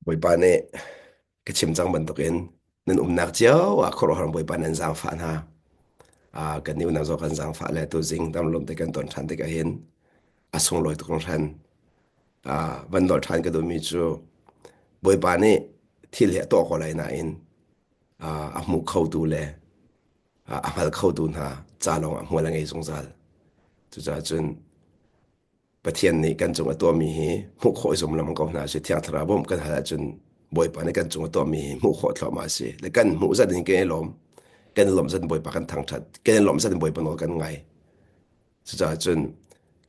Bawipa nih ka chim cang bantukin nan umnak cio ah khuaruahhar Bawipa nan zaangfah hna. Ah, kan nih unau zong kan zaangfah le tuzing damlawm te kan ton ṭhan tikah hin a sunglawi tuk hringhran. Ah, van nawl ṭhan ka duhmi cu Bawipa nih thil hi a tuah ko lai nain ah, a hmu khotu le ah, a hngal khotu hna ca lawng ah hmual a ngei zungzal. Cucaah cun Pathian nih kan cung a tuahmi hi hmuh khawh i zum lengmang ko hna sih. Thiang Thlarau bawmh kan hal ahcun Bawipa nih kan cung a tuahmi hi hmuh khawh thluahmah a si. Le kan hmuh zat in kan i lawm. Kan i lawmh zat in Bawipa kan thangṭhat. Kan i lawmh zat in Bawipa nawl kan ngai. Cucaah cun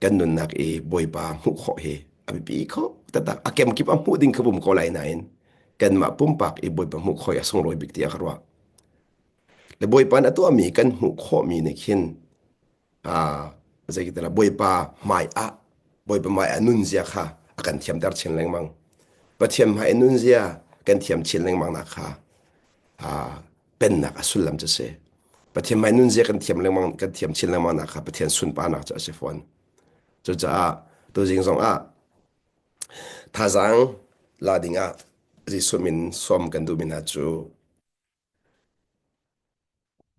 kan nunnak i Bawipa hmuh khawh hi a biapi kho taktak. A kemkip a hmuh ding kha bum ko lai nain kanmah pumpak i Bawipa hmuh khawh hi a sunglawi bik tiah ka ruah. Le Bawipa nih a tuahmi kan hmuh khawhmi nih khin zeikitala Bawipa hmai ah Bawipa hmai ah nunzia kha a kan thiamter chin lengmang. Pathian hmai nunzia kan thiam chin lengmang nak kha pennak a sullam cu si. Pathian hmai nunzia kan thiam lengmang kan thiam chin lengmang nak kha Pathian sunparnak cu a si fawn. Cucaah tuzing zong ah thazaang la ding ah Jesuh min sawm kan duhmi hna cu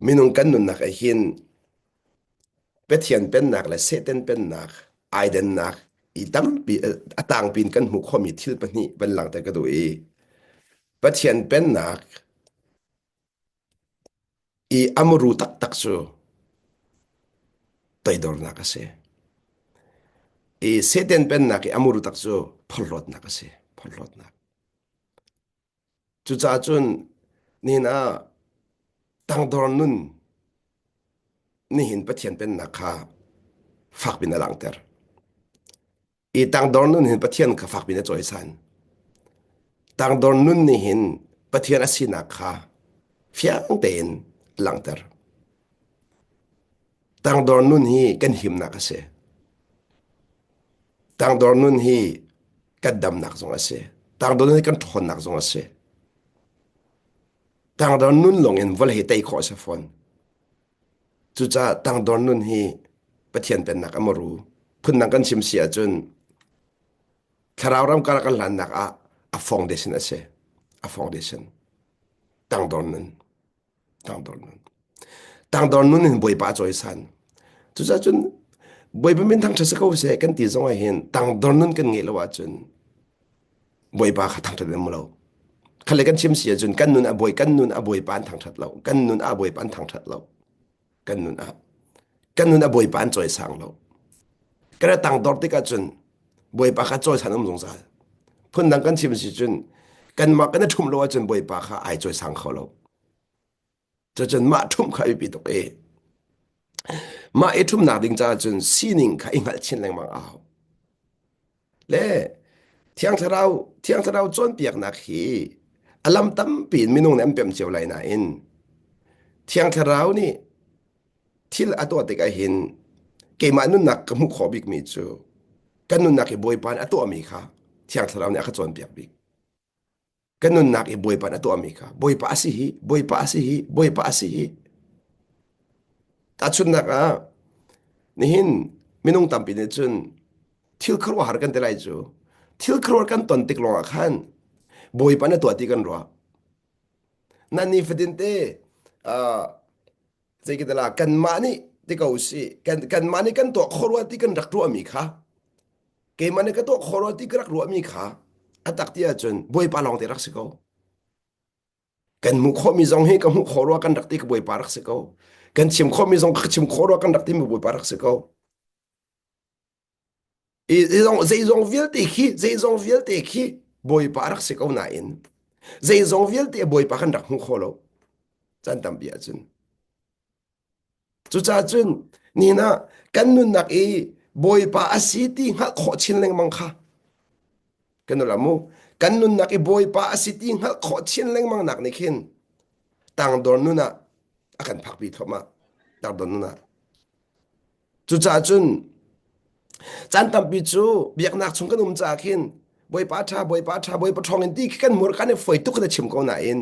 Minung kan nunnak ah hin Pathian pennak le Satan pennak aidannak i tampi a tangpi in kan hmuh khawhmi thil pahnih van langhter ka duh i Pathian pennak i a muru taktak cu toidornak a si. I Satan pennak i a muru tak cu phorhlawtnak a si. Phorhlawtnak. Cucaah cun nihin ah tangdor nun nihin Pathian pennak kha fakpi in a langhter. I tangdor nun hin Pathian kha fakpi in a cawisan. Tangdor nun nih hin Pathian a sinak kha fiang tein a langhter. Tangdor nun hi kan himnak a si. Tangdor nun hi kan damnak zong a si. Tangdor nun hi kan ṭhawnnak zong a si. Tangdor nun lawng in vawlei hi tei khawh a si fawn. Cucaah tangdor nun hi Pathian pennak a muru. Phundang kan chim si ahcun thlarau ram kar kan hlannak ah a foundation a si. A foundation. Tangdor nun. Tangdor nun. Tangdor nun in Bawipa a cawisan. Cucaah cun Bawipa min thangṭhat si ko seh kan ti zong ah hin tangdor nun kan ngeih lo ahcun Bawipa kha thangṭhat an lo. Khale kan chim si ahcun kan nun a bawi kan nun a Bawipa an thangṭhat lo. Kan nun a Bawipa an thangṭhat lo. Kan nun ah kan nun a Bawipa an cawisang lo. Kan tangdor tikah cun Bawipa kha cawisan um zungzal. Phundang kan chim si cun kanmah kan i ṭhumh lo ahcun Bawipa kha ai cawisang kho lo. Cucun mah ṭhumh kha a biapi tuk i mah i ṭhumnak ding caah cun sining kha i hngalh chin lengmang a hau. Le Thiang Thlarau Thiang Thlarau cawnpiaknak hi a lam tampi in minung nih an pem cio lai nain Thiang Thlarau nih thil a tuah tikah hin keimah nunnak ka hmuh khawh bikmi cu kan nunnak i Bawipa nih a tuahmi kha Thiang Thlarau nih a ka cawnpiak bik. Kan nunnak i Bawipa nih a tuahmi kha Bawipa a si hi, Bawipa a si hi, Bawipa a si hi. Tahchunhnak ah nihin minung tampi nih cun thil khuaruahhar kan ti lai cu thil khuaruahhar kan ton tik lawngah khan Bawipa nih a tuah ti kan ruah. Na nifatin te uh, Zeikatala kanmah nih ti ko usih kan kanmah nih kan tuah khawh rua ti kan rak ruahmi kha keimah nih ka tuah khawh rua ti ka rak ruahmi kha a tak ti ahcun Bawipa lawng te rak si ko. Kan hmuh khawhmi zong hi ka hmuh khawh rua kan rak ti ka Bawipa rak si ko. Kan chim khawhmi zong ka chim khawh rua kan rak timi Bawipa rak si ko. Zeizong zeizong vialte khi zeizong vialte khi Bawipa rak si ko nain zeizong vialte Bawipa kan rak hmu kho lo caan tampi ahcun cucaah cun nihin ah kan nunnak i Bawipa a si ti hngalh khawh chin lengmang kha kan ula mu kan nunnak i Bawipa a si ti hngalh khawh chin lengmang nak nih khin tangdor nun ah a kan phakpi thluahmah tangdor nun ah Cucaah cun caan tampi cu biaknak chung kan um caah khin Bawipa ṭha, Bawipa ṭha, Bawipa ṭhawng in ti khi kan mur kan i foi tuk in a chim ko nain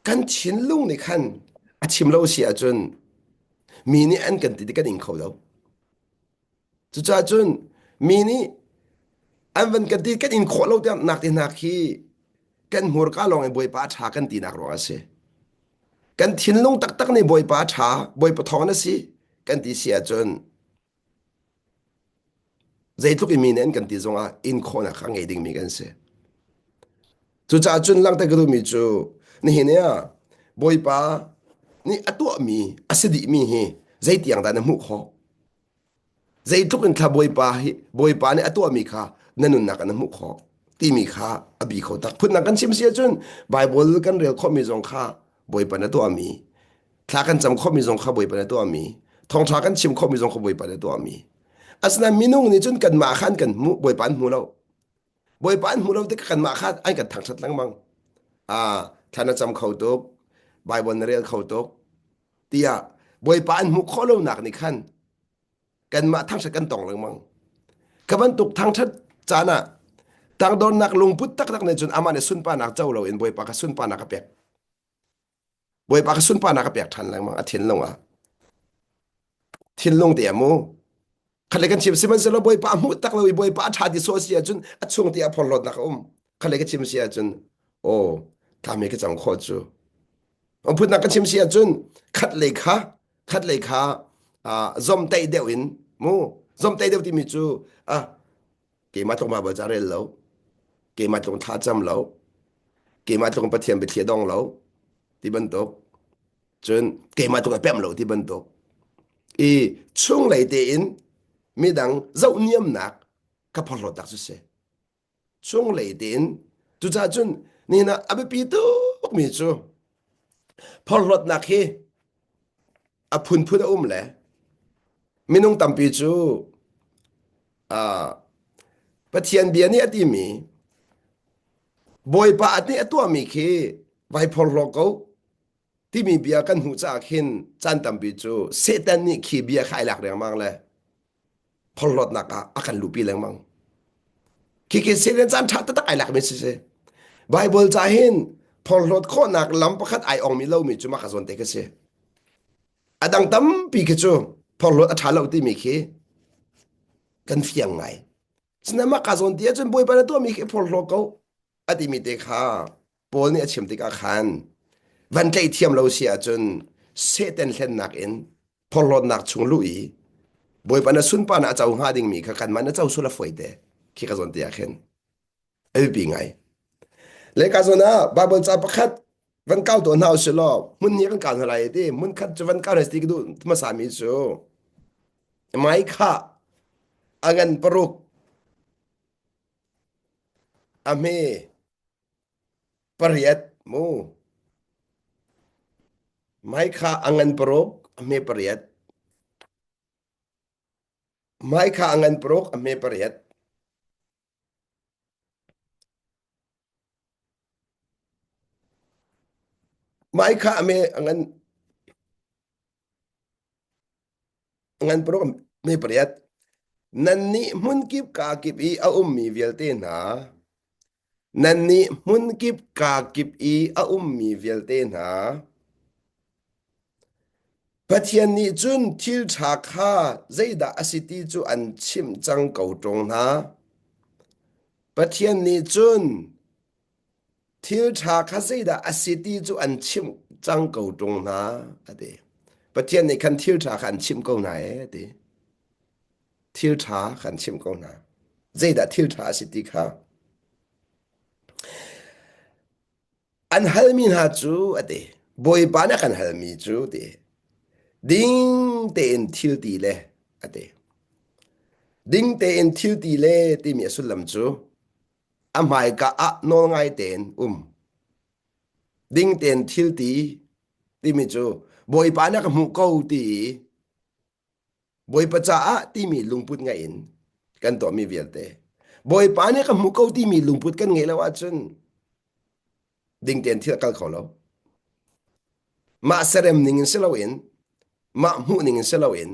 kan thinlung nih khan a chim lo si ahcun mi nih an kan ti ti kan ing kho lo. Cucaah cun mi nih. An van kan ti kan in khawh lo tiang nak te hna khi kan hmurka lawng in Bawipa a ṭha kan tinak ruang a si. Kan thinlung taktak nih Bawipa a ṭha, Bawipa thawng na si kan ti si ahcun zeitluk in mi nih an kan ti zongah in khawhnak kha ngei dingmi kan si. Cucaah cun langhter ka duhmi cu nihin ah Bawipa nih a tuahmi a si dihmi hi zeitiang dah na hmuh khawh? Zeitluk in thla Bawipa hi Bawipa nih a tuahmi kha na nunnak ah na hmuh khawh timi kha a bi kho tak. Phundang kan chim si ahcun Bible kan rel khawhmi zong kha Bawipa na tuahmi, thla kan cam khawhmi zong kha Bawipa na tuahmi, thawngṭha kan chim khawhmi zong kha Bawipa na tuahmi. Asinain minung nih cun kanmah kha an kan hmuh, Bawipa an hmu lo. Bawipa an hmu lo tikah kanmah kha an kan thangṭhat lengmang. Ah, thla na cam kho tuk, Bible na rel kho tuk, tiah Bawipa an hmuh khawh lonak nih khan kanmah thangṭhat kan tong lengmang. Ka bantuk thangṭhat caan ah tangdornak lungput taktak nih cun amah nih sunparnak co loin Bawipa kha sunparnak a pek. Bawipa kha sunparnak a pek ṭhan lengmang a thinlung ah. Thinlung te mu. Khatle kan chim sihmanhsehlaw Bawipa a hmuh tak lo i Bawipa a ṭha ti sawh si ahcun a chung te ah phorhlawtnak a um. Khatle ka chim si ahcun aw tlami ka cang khawh cu. Phutnak ka chim si ahcun khat lei kha khat lei kha zomtaih deuh in mu zomtaih deuh timi cu ah keimah tlung Baibal ca rel lo keimah tlung thla cam lo keimah tlung Pathian biathli a dong lo ti bantuk cun keimah tlung a pemh lo ti bantuk i chunglei tein midang zoh niamnak ka phorhlawtnak cu si chunglei tein cucaah cun nihin ah a biapi tukmi cu phorhlawtnak hi a phunphun a um le minung tampi cu uh, Pathian bia nih a timi Bawipa nih a tuahmi khi vai phorhlaw ko timi bia kan hmuh caah khin caan tampi cu Satan nih khi bia kha ai lak riangmang le phorhlawtnak ah a kan luhpi lengmang. Khikhi Satan caan ṭha taktak ai lakmi si si. Bible ca hin phorhlawt khawhnak lam pakhat ai ongmi lomi cu mah ka zawn te khi si. A dang tampi khi cu phorhlawt a ṭha lo timi khi kan fiang ngai. Sinain mah ka zawn ti ahcun Bawipa na tuahmi khi phorhlaw ko a timi te kha Paul nih a chim tikah khan van tlaih thiam lo si ahcun Satan hlennak in phorhlawtnak chung luh i Bawipa na sunparnak a co hnga dingmi kha kanmah na co sul a fawi te khi ka zawn te ah khin a biapi ngai. Le ka zawn ah Bible ca pakhat van kau tuah hna usih law hmun hnih kan kau hna lai ti hmun khat cu van kau hna ti ka duh hmasa mi cu mai kha a ngan paruk a hme pariat mu mai kha a ngan paruk a hme pariat mai kha a ngan paruk a hme pariat Mai kha a me a ngan ngan paruk me pariat. Nannih hmunkip kakip i a ummi vialte hna, nannih hmunkip kakip i a ummi vialte hna, Pathian nih cun thil ṭha kha zeidah a si ti cu an chimh cang ko ṭung hna. Pathian nih cun thil ṭha kha zeidah a si ti cu an chimh cang ko ṭung hna, a ti. Pathian nih khan thil ṭha kha an chimh ko hna ee, a ti. Thil ṭha kha an chimh ko hna. Zeidah thil ṭha a si ti kha. An halmi hna cu a ti. Bawipa nih a kan halmi cu ti. Ding tein thil ti le a ti. Ding tein thil ti le timi a sullam cu a hmaika ah nawlngai tein um. Ding tein thil ti timi cu Bawipa nih a ka hmuh ko ti i Bawipa caah timi lungput ngeih in kan tuahmi vialte. Bawipa nih ka hmu ko timi lungput kan ngeih lo ahcun ding tein thil a kal kho lo. Mah serem ning in si loin, mah hmuh ning in si loin,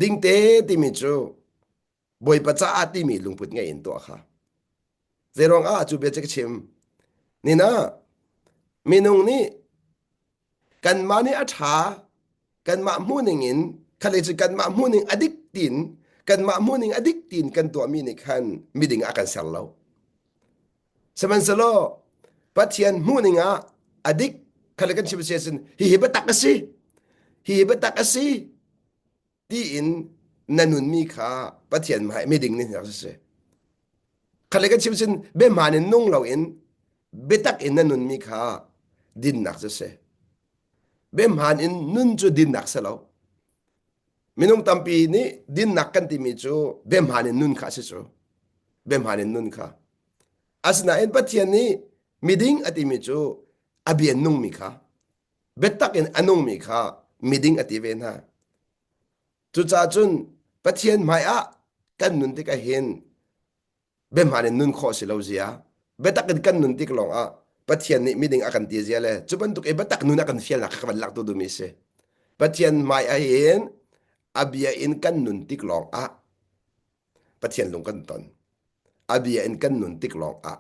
dingte timi cu Bawipa caah timi lungput ngeih in tuah kha. Zeiruang ah cu bia cu ka chim? Nina minung nih kanmah nih a ṭha kanmah hmuhning in khat lei cu kanmah hmuhning a dik tiin. Kanmah hmuhning a dik tiin kan tuahmi nih khan miding a kan ser lo. Sihmanhsehlaw Pathian hmuhning ah a dik kha le kan chim si ahcun hihi biatak a si, hihi biatak a si tiin na nunmi kha Pathian hmai miding nih a si. Kha le kan chim cun biahmaan in nung loin biatak in na nunmi kha dinnak cu si. Biahmaan in nun cu dinnak si lo. Minung tampi nih dinnak kan timi cu biahmaan in nun kha a si cu. Biahmaan in nun kha. Asinain Pathian nih miding a timi cu a bia nungmi kha, biatak in a nungmi kha miding a ti ve hna. Cucaah cun Pathian hmaiah kan nun tikah hin biahmaan in nun khawh si lo zia, biatak in kan nun tik lawngah Pathian nih miding a kan ti zia le cu bantuk i biatak nun a kan fialnak kha ka van lak tu duhmi si. Pathian hmai ah hin a bia in kan nun tik lawngah Pathian lung kan ton. A bia in kan nun tik lawngah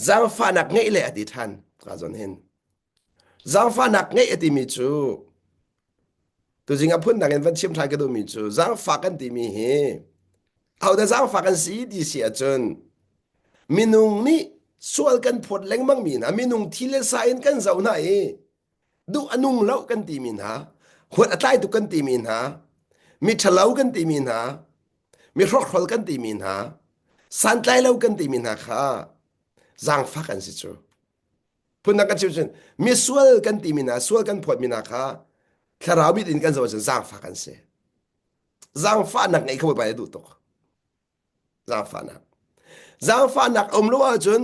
zaangfahnak ngeih le a ti ṭhan ka zawn hin. Zaangfahnak ngeih a timi cu tuzing a phundang in van chim ṭhan ka duhmi cu zaangfah kan timi hi ahodah zaangfah kan si ti si ahcun minung nih sual kan phawt lengmang mi hna minung thi le sa in kan zoh hna i duh a nung lo kan timi hna huat a tlai tuk kan timi hna mi ṭhalo kan timi hna mi hrokhrol kan timi hna santlai lo kan timi hna kha zaangfak an si cu phundang kan chim cun misual kan timi hna sual kan phawtmi hna kha thlarau mit in kan zoh ahcun zaangfak an si zaangfahnak ngeih kha Bawipa nih a duh tuk zaangfahnak zaangfahnak a um lo ahcun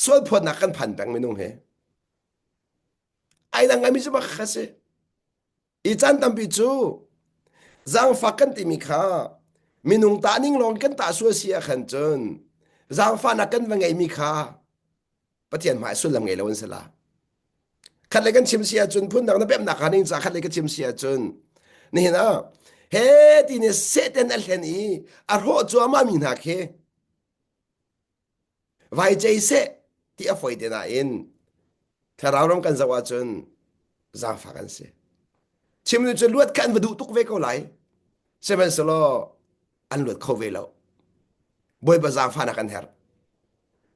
sual phawtnak kan phan peng minung he ai dang ngaimi cu bak kha si I caan tampi cu zaangfak kan timi kha minung tah ning lawng kan tah sual si ah khan cun zaangfahnak kan va ngeimi kha Pathian hmai sullam ngei lo an si la. Khat le kan chim si ahcun phundang na pemnak kha ning ca khat le ka chim si ahcun nihin ah he ti nih Satan a hlen i a hrawh cuahmah mi hna khi Vai cei seh ti a fawi te nain thlarau ram kan zoh ahcun zaangfak an si. Chim nu cu luat kha an va duh tuk ve ko lai. Sihmanhsehlaw an luat kho ve lo. Bawipa zaangfahnak an herh.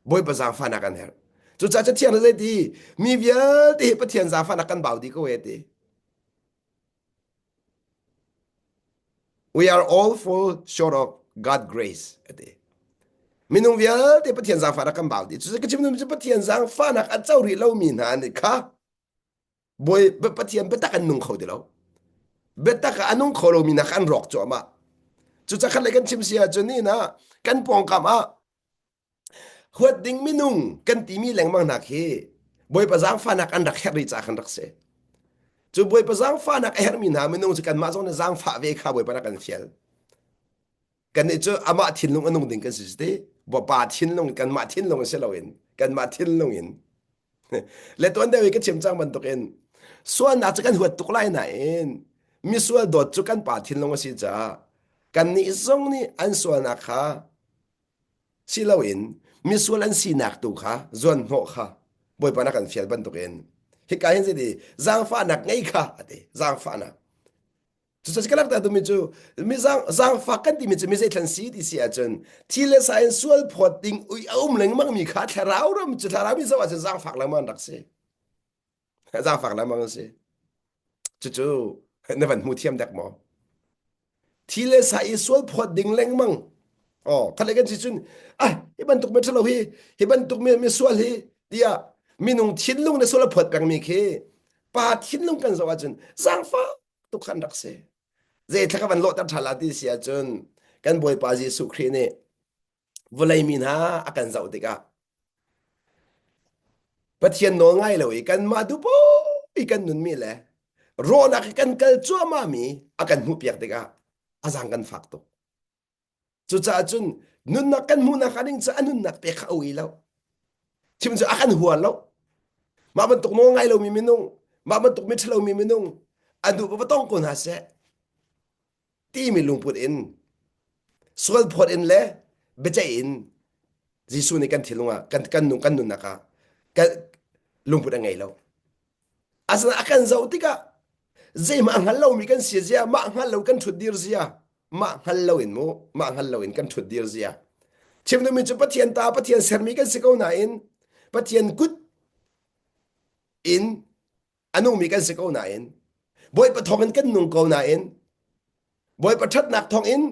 Bawipa zaangfahnak an herh. Cucaah Cathiang nih zeiti mi vialte hi Pathian zaangfahnak kan bau dih ko e ti. We are all fall short of God grace ati. Minung vialte Pathian zaangfahnak kan bau dih. Cucu ka chim cu Pathian zaangfahnak a co rih lomi hna nih kha Bawi Pathian biatak an nung kho ti lo. Biatak ah a nung kho lomi hna kha an rawk cuahmah. Cucaah khat lei kan chim si ahcun ni na kan pawngkam ah Huat ding minung kan timi lengmang hna khi Bawipa zaangfahnak an rak herh rih caah khan rak si. Cu Bawipa zaangfahnak a herhmi hna minung cu kanmah zong nih zaangfah ve kha Bawipa rak kan fial. Kannih cu amah thinlung a nung ding kan si ti. Pa thinlung kanmah thinlung si loin kanmah thinlung in le tuan deuh i ka chim cang bantukin sualnak cu kan huat tuk lai nain misual dawt cu kan pa thinlung a si caah kannih zong nih an sualnak kha si loin misual an sinak tu kha zuanhnawh kha Bawipa na kan fial bantukin hika hin zeiti zaangfahnak ngei kha a ti zaangfahnak cucu ka lakter tumi cu mi zaangfak kan timi cu mi zeithlan si ti si ahcun thi le sa in sual phawt ding ui a um lengmang mi kha thlarau ram cu thlarau mi zoh ahcun zaangfak lengmang rak si zaangfak lengmang an si cucu na van hmu thiam dek maw thi le sa i sual phawt ding lengmang oh khat kan si cun ah hi bantuk mi ṭhalo hi hi bantuk mi mi sual hi tiah minung thinlung na sual a phawt pengmi khi pa thinlung kan zoh ahcun zaangfak tuk khan rak si zei thla ka van lawhter ṭhan la ti si ahcun kan Bawipa Jesuh Khrih nih vawlei mi hna a kan zoh tikah Pathian nawl ngai lo i kanmah duhpoh i kan nunmi le rawhnak i kan kal cuahmahmi a kan hmuhpiak tikah a zaang kan fak tuk. Cucaah cun nunnak kan hmuhnak hnga ding cu a nunnak pek kha a ui lo. Chim cu a kan hua lo. Mah bantuk nawl ngai lomi minung, mah bantuk mi ṭhalomi minung, a duh va tong ko hna seh. Timi lungput in sualphawt in le biaceih in Jesuh nih kan thinlung ah kan kan nung kan nunnak ah kan lungput a ngei lo. Asinain a kan zoh tikah zeihmah a hngal lomi kan si zia, mah hngal lo kan ṭhut dir zia. mah hngal loin mu mah hngal loin kan ṭhut dir zia chim duhmi cu Pathian ta Pathian sermi kan si ko nain Pathian kut in a nungmi kan si ko nain Bawipa thawngin kan nung ko nain Bawipa ṭhatnak thawngin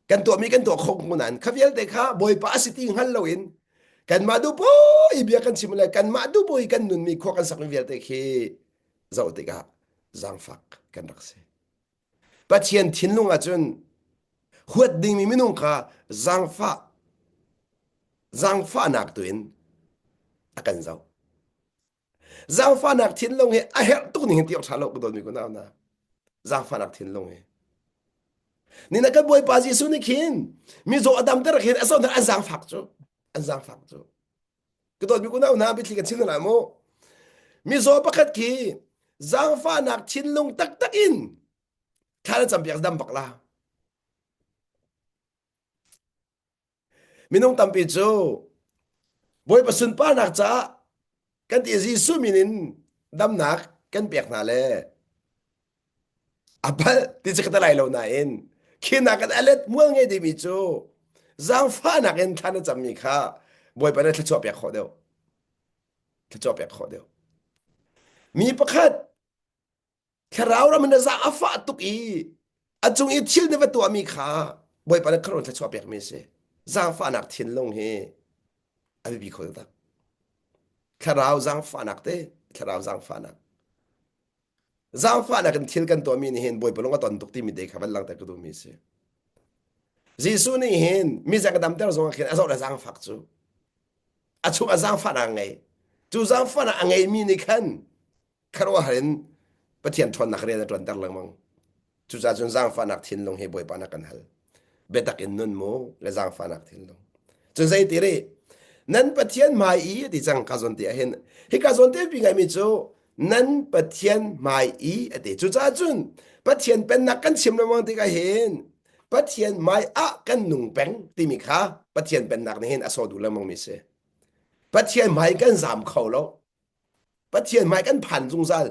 kan tuahmi kan tuah kho ko nain kha vialte kha Bawipa a si ti hngal loin kanmah duh i bia kan chim le kanmah duh i kan nunmi khua kan sakmi vialte khi zoh tikah zaangfak kan rak si. Pathian thinlung ahcun huat dingmi minung kha zaangfah zaangfahnak tu in a kan zoh. Zaangfahnak thinlung hi a herh tuk ning hin ti awk ṭha lo ka dawtmi kunau hna. Zaangfahnak thinlung hi. Nina kan Bawipa Jesuh nih khin mizaw a damter khin a zohnak an zaangfak cu an zaangfak cu. Ka dawtmi kunau hna biathli kan chim hna lai mu. Mizaw pakhat khi zaangfahnak thinlung taktak in thla na campiak dam bak la. Minung tampi cu Bawipa sunparnak caah kan ti Jesuh min in damnak kan pek hna le a palh ti cu ka ti lai lo nain khi nak in a let mual ngei dimi cu zaangfahnak in thla na cammi kha Bawipa nih thluachuah pek khawh deuh. Thluachuah pek khawh deuh. Mi pakhat Thlarau ram in a zah a fah tuk i a cung i thil na va tuahmi kha Bawipa nih khuaruah thluachuah pekmi a si. Zaangfahnak thinlung hi a biapi kho taktak. Thlarau zaangfahnak te, thlarau zaangfahnak. Zaangfahnak in thil kan tuahmi nih hin Bawipa lung a ton tuk timi te kha van langhter ka duhmi a si. Jesuh nih hin mi zang a damter zong ah khin a zoh le zaangfak cu. A chung a zaangfahnak a ngei. Cu zaangfahnak a ngeimi nih khan khuaruahhar in Pathian ṭhawnnak rian a ṭuanter lengmang. Cucaah cun zaangfahnak thinlung hi Bawipa na kan hal. Biatak in nun mu le zaangfahnak thinlung. Cun zei ti rih? Nan Pathian hmai i a ti cang ka zawn te ah hin. Hika zawn te pi ngaimi cu nan Pathian hmai i a ti. Cucaah cun Pathian pennak kan chim lengmang tikah hin Pathian hmai ah kan nung peng timi kha Pathian pennak nih hin a sawh duh lengmang mi si. Pathian hmai kan zaam kho lo. Pathian hmai kan phan zungzal.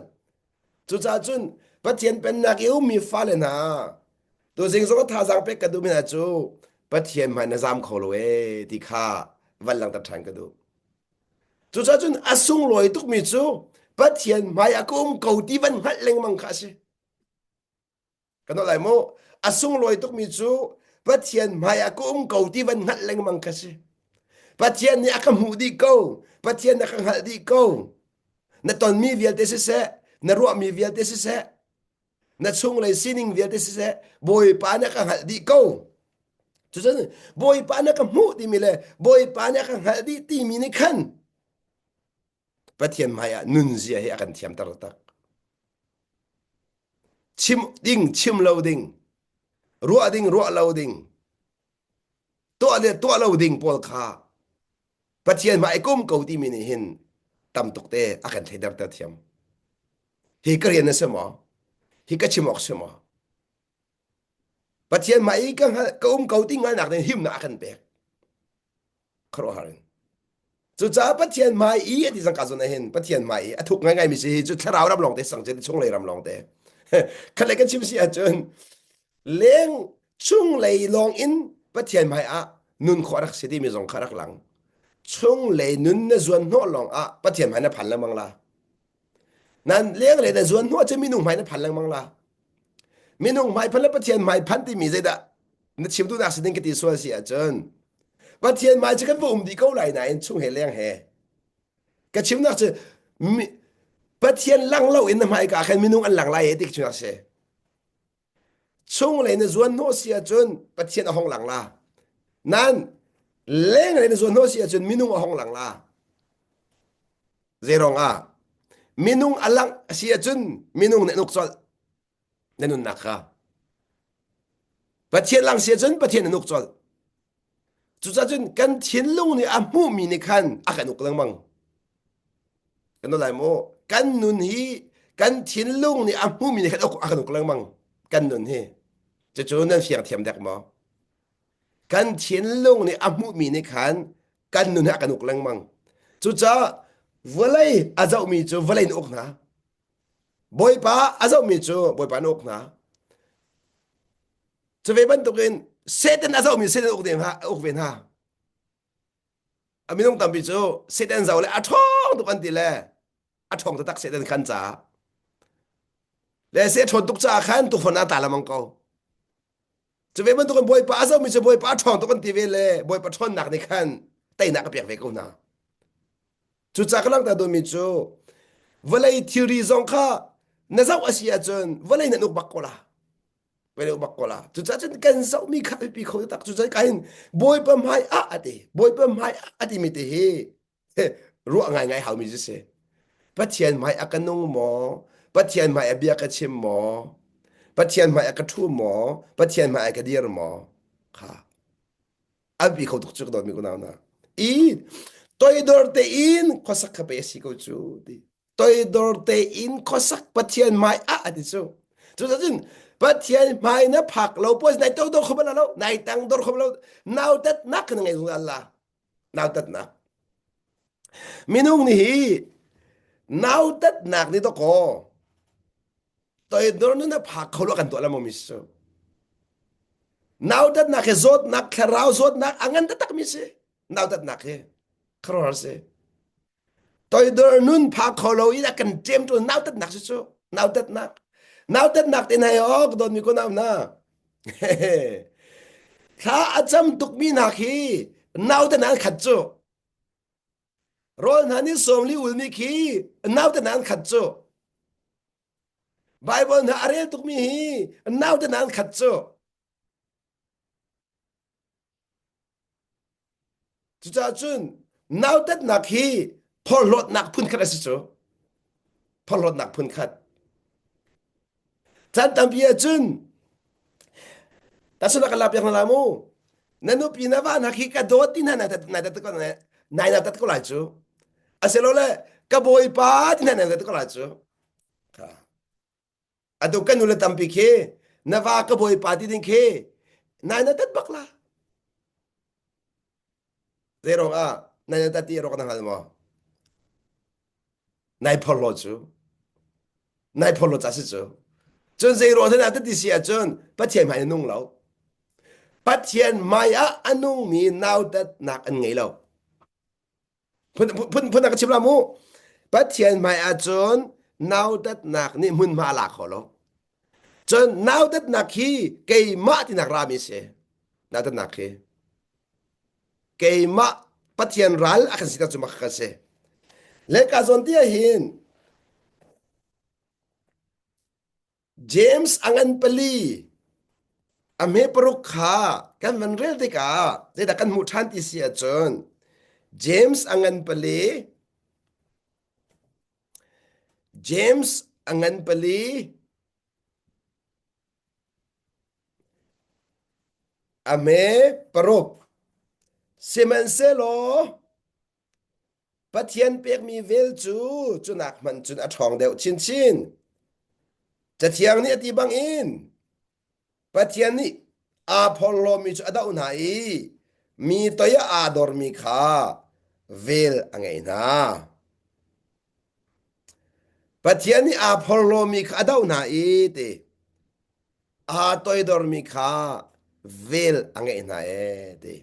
Cucaah cun Pathian pennak i ummi fale hna tuzing zong thazaang pek ka duhmi hna cu Pathian hmai na zam kho lo ee ti kha van langhter ṭhan ka duh. Cucaah cun a sunglawi tukmi cu Pathian hmai ah ka um ko ti van hngalh lengmang kha a si. Kan holh lai mu. A sunglawi tukmi cu Pathian hmai ah ka um ko ti van hngalh lengmang ka si. Pathian nih a ka hmuh dih ko. Pathian nih a ka hngalh dih ko. Na tonmi vialte siseh, na ruahmi vialte siseh, na chunglei sining vialte siseh, Bawipa nih a ka hngalh dih ko. Cucun Bawipa nih a ka hmuh timi le Bawipa nih a ka hngalh dih timi nih khan Pathian hmai ah nunzia hi a kan thiamter tak. Chim ding, chim lo ding, ruah ding, ruah lo ding, tuah le tuah lo ding pawl kha Pathian hmai kum ko timi nih hin tam tuk te a kan thleiderter thiam. Hi ka rian a si maw? Hi ka chim awk si maw? Pathian hmai i ka, ka um ko ti hngalnak nih himnak a kan pek. Khuaruahhar in. Cucaah Pathian hmai i a ti zangka zawn ah hin Pathian hmai i a thuk ngaingai mi si hi cu thlarau ram lawngte sang cu chunglei ram lawngte. Khat le kan chim si ahcun leng chunglei lawng in Pathian hmai ah nun khawh rak si timi zong kha rak lang. Chunglei nun na zuan hnawh lawng ah Pathian hmai na phan lengmang la. Nan lenglei na zuan hnawh cu minung hmai na phan lengmang la. Minung hmai phan le Pathian hmai phan timi zeidah na chim duhnak si ding ka ti sual si ahcun Pathian hmai cu kan va um dih ko lai nain chung he leng he ka chimnak cu Pathian lang lo in na hmai ka khan minung an lang lai e ti ka chimnak si chunglei na zuan hnawh si ahcun Pathian a hong lang la nan lenglei na zuan hnawh si ahcun minung a hong lang la Zeirong ah minung a langh a si ahcun minung nih an uk colh na nunnak kha. Pathian lang si ahcun Pathian an uk colh. Cucaah cun kan thinlung nih a hmuhmi nih khan a kan uk lengmang. Kan lai maw? Kan nun hi kan thinlung nih a hmuhmi nih khan a kan uk lengmang. Kan nun hi. Cucu nan fiang thiam dek maw? Kan thinlung nih a hmuhmi nih khan kan nun hi a kan uk lengmang. Cucaah vawlei a zohmi cu vawlei in uk hna. Bawipa a zohmi cu Bawipa na uk hna. Cu ve bantukin Satan a zohmi Satan uk hna uk ve hna. A minung tampi cu Satan zoh le a ṭhawng tuk an ti le a ṭhawng taktak Satan khan caah. Le se ṭhawn tuk caah khan tukforhnak a tla lengmang ko. Cu ve bantukin Bawipa a zohmi cu Bawipa a ṭhawng tuk an ti ve le Bawipa ṭhawnnak nih khan teinak a pek ve ko hna. Cucaah ka langhter duhmi cu vawlei thilri zong kha na zoh a si ahcun vawlei nan uk bak ko la. Vawlei uk bak ko la. Cucaah cun kan zohmi kha biapi kho taktak. Cucaah ka hin Bawipa hmai ah a ti. Bawipa hmai ah a timi ti hi ruah ngaingai haumi cu si. Pathian hmai a ka nung maw? Pathian hmai a bia ka chim maw? Pathian hmai a ka ṭhu maw? Pathian hmai a ka dir maw? Kha an pi kho tuk cu ka dawtmi unau hna. I toidor tein khuasak kha pe a si ko cu ti. Toidor tein khuasak Pathian hmai ah a ti cu. Cucun Pathian hmai na phak lo puas nai toidor kho bal lo, nai tangdor kho bal lo, nautatnak na ngei zungzal la. Nautatnak. Minung nih hi nautatnak nih dawkaw toidor nun a phak kho lo kan tuah lengmang mi si. Nautatnak hi zawtnak thlarau zawtnak a ngan taktak mi si. Nautatnak hi khuaruahhar si. Toidor nun phak kho lo in a kan ṭem ṭul nautatnak si cu. Nautatnak. Nautatnak te hna ok dawtmi ko nau hna. Thla a cam tukmi hna khi naute nan khat cu. Rawl hna nih sawmli ulmi khi naute nan khat cu. Bible hna a rel tukmi hi naute nan khat cu. Cucaah cun nautatnak hi phorhlawtnak phunkhat a si cu. Phorhlawtnak phunkhat. Caan tampi ahcun tahchunhnak kan lak piak hna la mu. Na nupi na va hna khi ka dawt ti hna nai tat ko nai tat ko lai cu. Asilole ka bawipa ti hna nai tat ko lai cu. Atu kan nule tampi khi na va ka bawipa ti ding khi nai na tat bak la. Zei ruang ah nai na tat ti rawk na hngal maw? Nai phorhlaw cu. Nai phorhlaw ca si cu. Cun zei ruang na tat ti si ahcun Pathian hmai na nung lo. Pathian hmai ah a nungmi nautatnak an ngei lo. Phun phun phun ka chim la mu. Pathian hmai ahcun nautatnak nih hmunhma a la kho lo. Cun nautatnak hi keimah tinak rami si. Nautatnak hi keimah Pathian ral a kan siter cu mak ka si. Le ka zawn ti ah hin James a ngan pali a hme paruk kha kan van rel tikah zeidah kan hmuh ṭhan ti si ahcun James a ngan pali James a ngan pali a hme paruk sihmanhsehlaw Pathian pekmi vel cu cunak hmanh cun a ṭhawng deuh chinchin. Cathiang nih a ti bangin Pathian nih aa phorhlawmi cu a doh hna i mi toi ah aa dormi kha vel a ngeih hna. Pathian nih aa phorhlawmi kha a doh hna i ti aa toidormi kha vel a ngeih hna ee ti.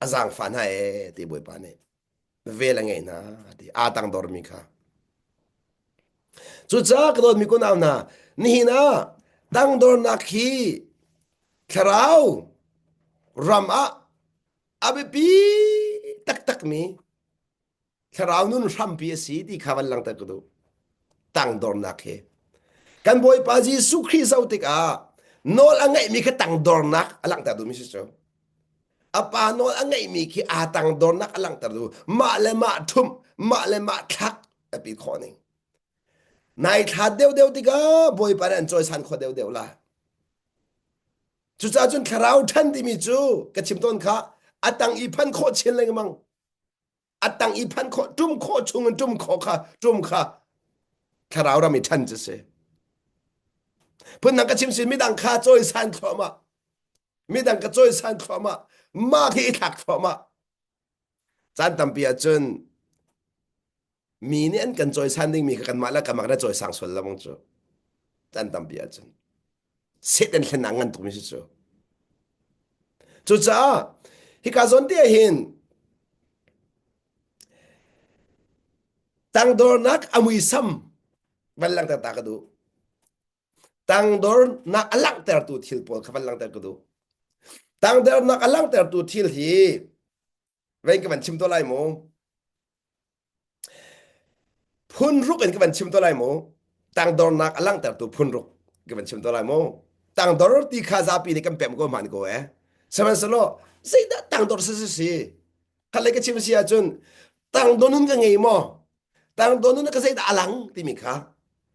A zaangfah hna ee ti Bawipa nih vel a ngeih hna ti aa tangdormi kha. Cucaah ka dawtmi kunau hna nihin ah tangdornak hi thlarau ram ah a biapi taktakmi thlarau nun hrampi a si ti kha van langhter ka duh. Tangdornak hi. Kan Bawipa Jesuh Khrih zoh tikah nawl a ngeihmi kha tangdornak a langhter duhmi si cu. A pa nawl a ngeihmi khi aa tangdornak a langhter duh. Mah le mah ṭhumh, mah le mah thlak a pi khawh ning. Nai thla deuhdeuh tikah Bawipa nih an cawisan khawh deuhdeuh la. Cucaah cun thlarau ṭhan timi cu ka chim tawn kha a tang i phan khawh chin lengmang. A tang i phan khawh ṭum khawh chung in ṭum khawh kha ṭum kha thlarau ram i ṭhan cu si. Phundang ka chim sin midang kha cawisan thluahmah. Midang ka cawisan thluahmah. Mah khi i thlak thluahmah. Caan tampi ahcun mi nih an kan cawisan dingmi kha kanmah le kanmah na cawisang sual lo bang cu. Caan tampi ahcun. Satan thlennak ngan tukmi si cu. Cucaah hika zawn te ah hin tangdornak a muisam van langhter ta ka duh. Tangdornak a langhtertu thil pawl kha van langhter ka duh. Tangdornak a langhtertu thil hi vein ka van chim to lai mu. Phun ruk in ka van chim to lai mu. Tangdornak a langhtertu phun ruk ka van chim to lai mu. Tangdor ti kha zapi nih kan pem ko hman ko eh. Sihmanhsehlaw zeidah tangdor si si si? Khat lei ka chim si ahcun tangdor nun ka ngei maw? Tangdor nun ka zeidah a lang timi kha.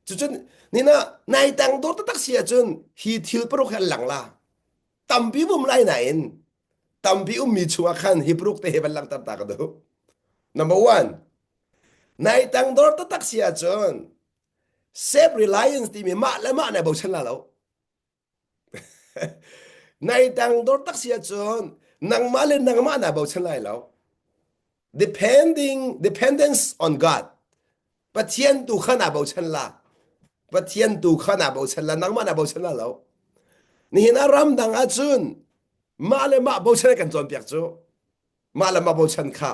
Cucun nina nai tangdor taktak si ahcun hi thil paruk hi an lang la. Tampi bum lai nain tampi ummi chungah khan hi paruk te he van langhter ta ka duh. Number one, nai tangdor taktak si ahcun self reliance timi mah le mah nai bochan la lo. Nai tangdor tak si ahcun nangmah le nangmah naa bochan lai lo. Depending dependence on God. Pathian tu kha naa bochan la. Pathian tu kha naa bochan la. Nangmah naa bochan la lo. Nihin ah ramdang ahcun mah le mah bochan kan cawnpiak cu. Mah le mah bochan kha.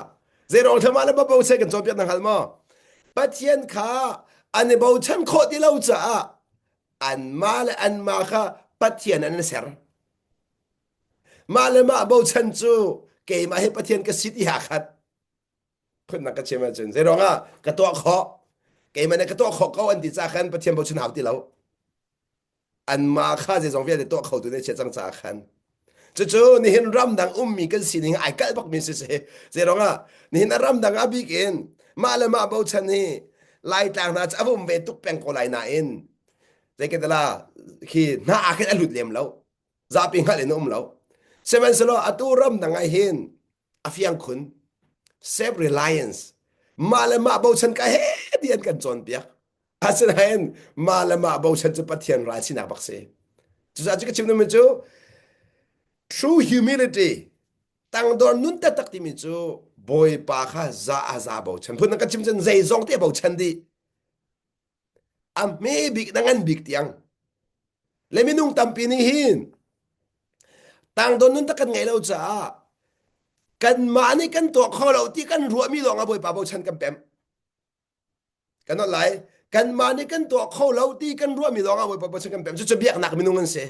Zeiruang thla mah le mah bochan kan cawnpiak na hngal maw? Pathian kha an i bochan khawh ti lo caah anmah le anmah kha Pathian an ser. Mah le mah bochan cu keimah hi Pathian ka si ti ha khat. Phunnak ka chim ahcun zeiruang ah ka tuah khawh keimah nih ka tuah khawh ko an ti ca khan Pathian bochan hau ti lo. Anmah kha zeizong vialte tuah khotu nih chia cang caah khan cucu nihin ramdang ummi kan sining ai kalh bakmi si si zeiruang ah nihin a ramdang a bik in mah le mah bochan hi Laitlang hna cu a um ve tuk peng ko lai nain zeikatala khi hna ah khin a lut lem lo zapi hngalh in a um lo sihmanhsehlaw atu ramdang ah hin a fiang khun self reliance mah le mah bochan ka he ti an kan cawnpiak Asinain mah le mah bochan cu Pathian ral sinak bak si. Cucaah cu ka chim duhmi cu true humility tangdor nun taktak timi cu Bawipa kha za a za bochan. Phun ka chim cun zeizong te bochan dih. A hme bik na ngan bik tiang. Le minung tampi nih hin tangdor nun tak kan ngeih lo caah kanmah nih kan tuah kho lo ti kan ruahmi lawng ah Bawipa bochan kan pemh. Kan not lai. Kanmah nih kan tuah kho lo ti kan ruahmi lawng ah Bawipa bochan kan pem. Cucu biaknak minung an si.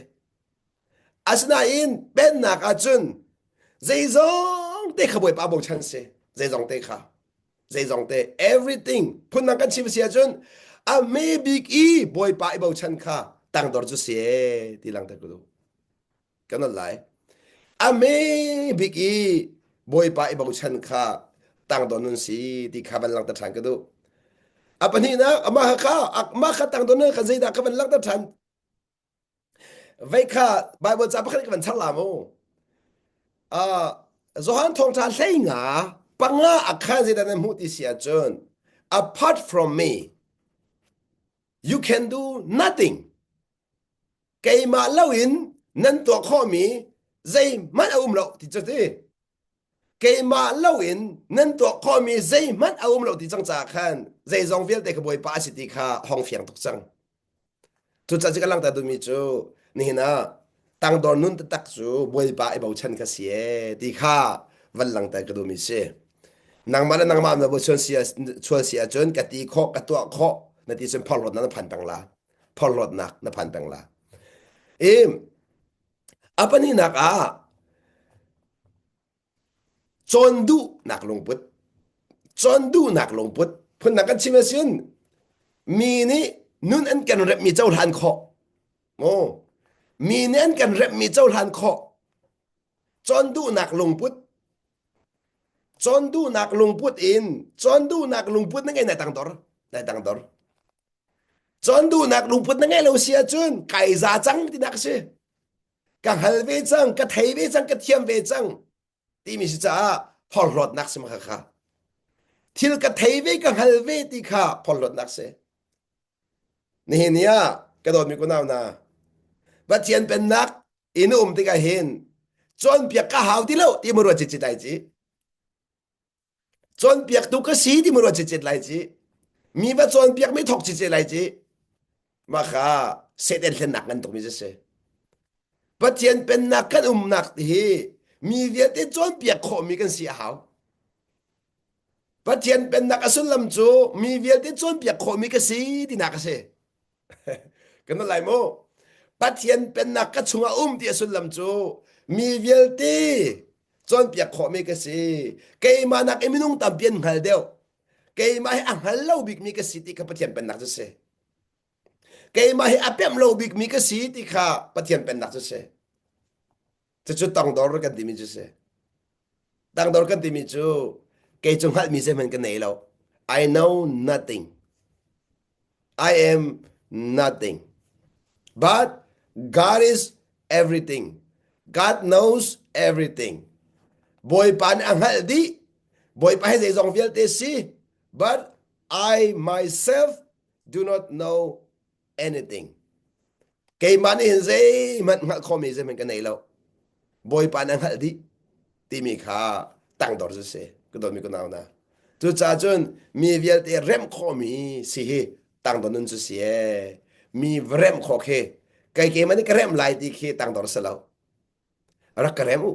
Asinain pennak ahcun zeizong te kha Bawipa bochan si. Zeizong te kha. Zeizong te. Everything. Phundang kan chim si ahcun a hme bik i Bawipa i bochan kha tangdor cu si e ti langter ka duh. Kan al lai. A me bik i Bawipa i bochan kha tangdon nun si ti kha van langhter ṭhan ka duh. A pahnihnak amah kha amah kha tangdon nun kha zeidah ka van langhter ṭhan. Vei kha Bible ca pakhat ka van char la mu. Uh, Johan thawngṭha hlei nga panga a khan zeidah nan hmuh ti si ahcun apart from me you can do nothing keimah loin nan tuah khawhmi zeihmanh a um lo ti cu ti keimah loin nan tuah khawhmi zeihmanh a um lo ti cang caah khan zeizong vialte ka bawipa a si ti kha hong fiang tuk cang cucaah cu ka langhter duhmi cu nihin ah tangdor nun taktak cu bawipa i bochan ka si ee ti kha van langhter ka duhmi si nangmah le nangmah na bochan si chual si ahcun ka ti khawh ka tuah khawh na ti cun phorhlawtnak na phan peng la phorhlawtnak na phan peng la. I a pahnihnak ah cawn duhnak lungput cawn duhnak lungput phundang kan chim asin mi nih nun an kan remhmi cohlan khawh mu mi nih an kan remhmi cohlan khawh cawn duhnak lungput cawn duhnak lungput in cawn duhnak lungput na ngei nai tangdor nai tangdor Cawn duhnak lungput na ngeih lo si ahcun kai za cang tinak a si. Ka hngal ve cang, ka thei ve cang, ka thiam ve cang timi si caah phorhlawtnak si ma kha. Thil ka thei ve, ka hngal ve ti kha phorhlawtnak si. Nihin ni ah ka dawtmi kunau hna, Pathian pennak in um tikah hin cawnpiak ka hau ti lo ti mu ruat cicit lai ci. Cawnpiaktu ka si ti mu ruat cicit lai ci. Mi va cawnpiak mi thok cicit lai ci. Mah kha Satan hlennak ngan tukmi si. Pathian pennak kan umnak hi mi vialte cawnpiak khawhmi kan si a hau. Pathian pennak a sullam cu mi vialte cawnpiak khawhmi ka si tinak a si. Kan lai mu. Pathian pennak ka chungah um ti a sullam cu mi vialte cawnpiak khawhmi ka si. Keimah nak in minung tampi an hngal deuh. Keimah hi a hngal lo bikmi ka si ti kha Pathian pennak cu si. Keimah hi a pemh lo bikmi ka si ti kha Pathian pennak cu si. Cucu tangdor kan timi cu si. Tangdor kan timi cu kei cu hngalhmi zeihmanh ka nei lo. I know nothing. I am nothing. But God is everything. God knows everything. Bawipa nih a hngalh dih. Bawipa hi zeizong vialte si. But I myself do not know anything. Keimah nih hin zeihmanh hngalh khawhmi zeihmanh ka nei lo. Bawipa nih a hngalh dih timi kha tangdor cu si. Ka dawtmi ka nau na. Cucaah cun mi vialte remh khawhmi si hi tangdor nun cu si ee. Mi va remh khawh khi kei keimah nih ka remh lai ti khi tangdor si lo. Rak ka rem u.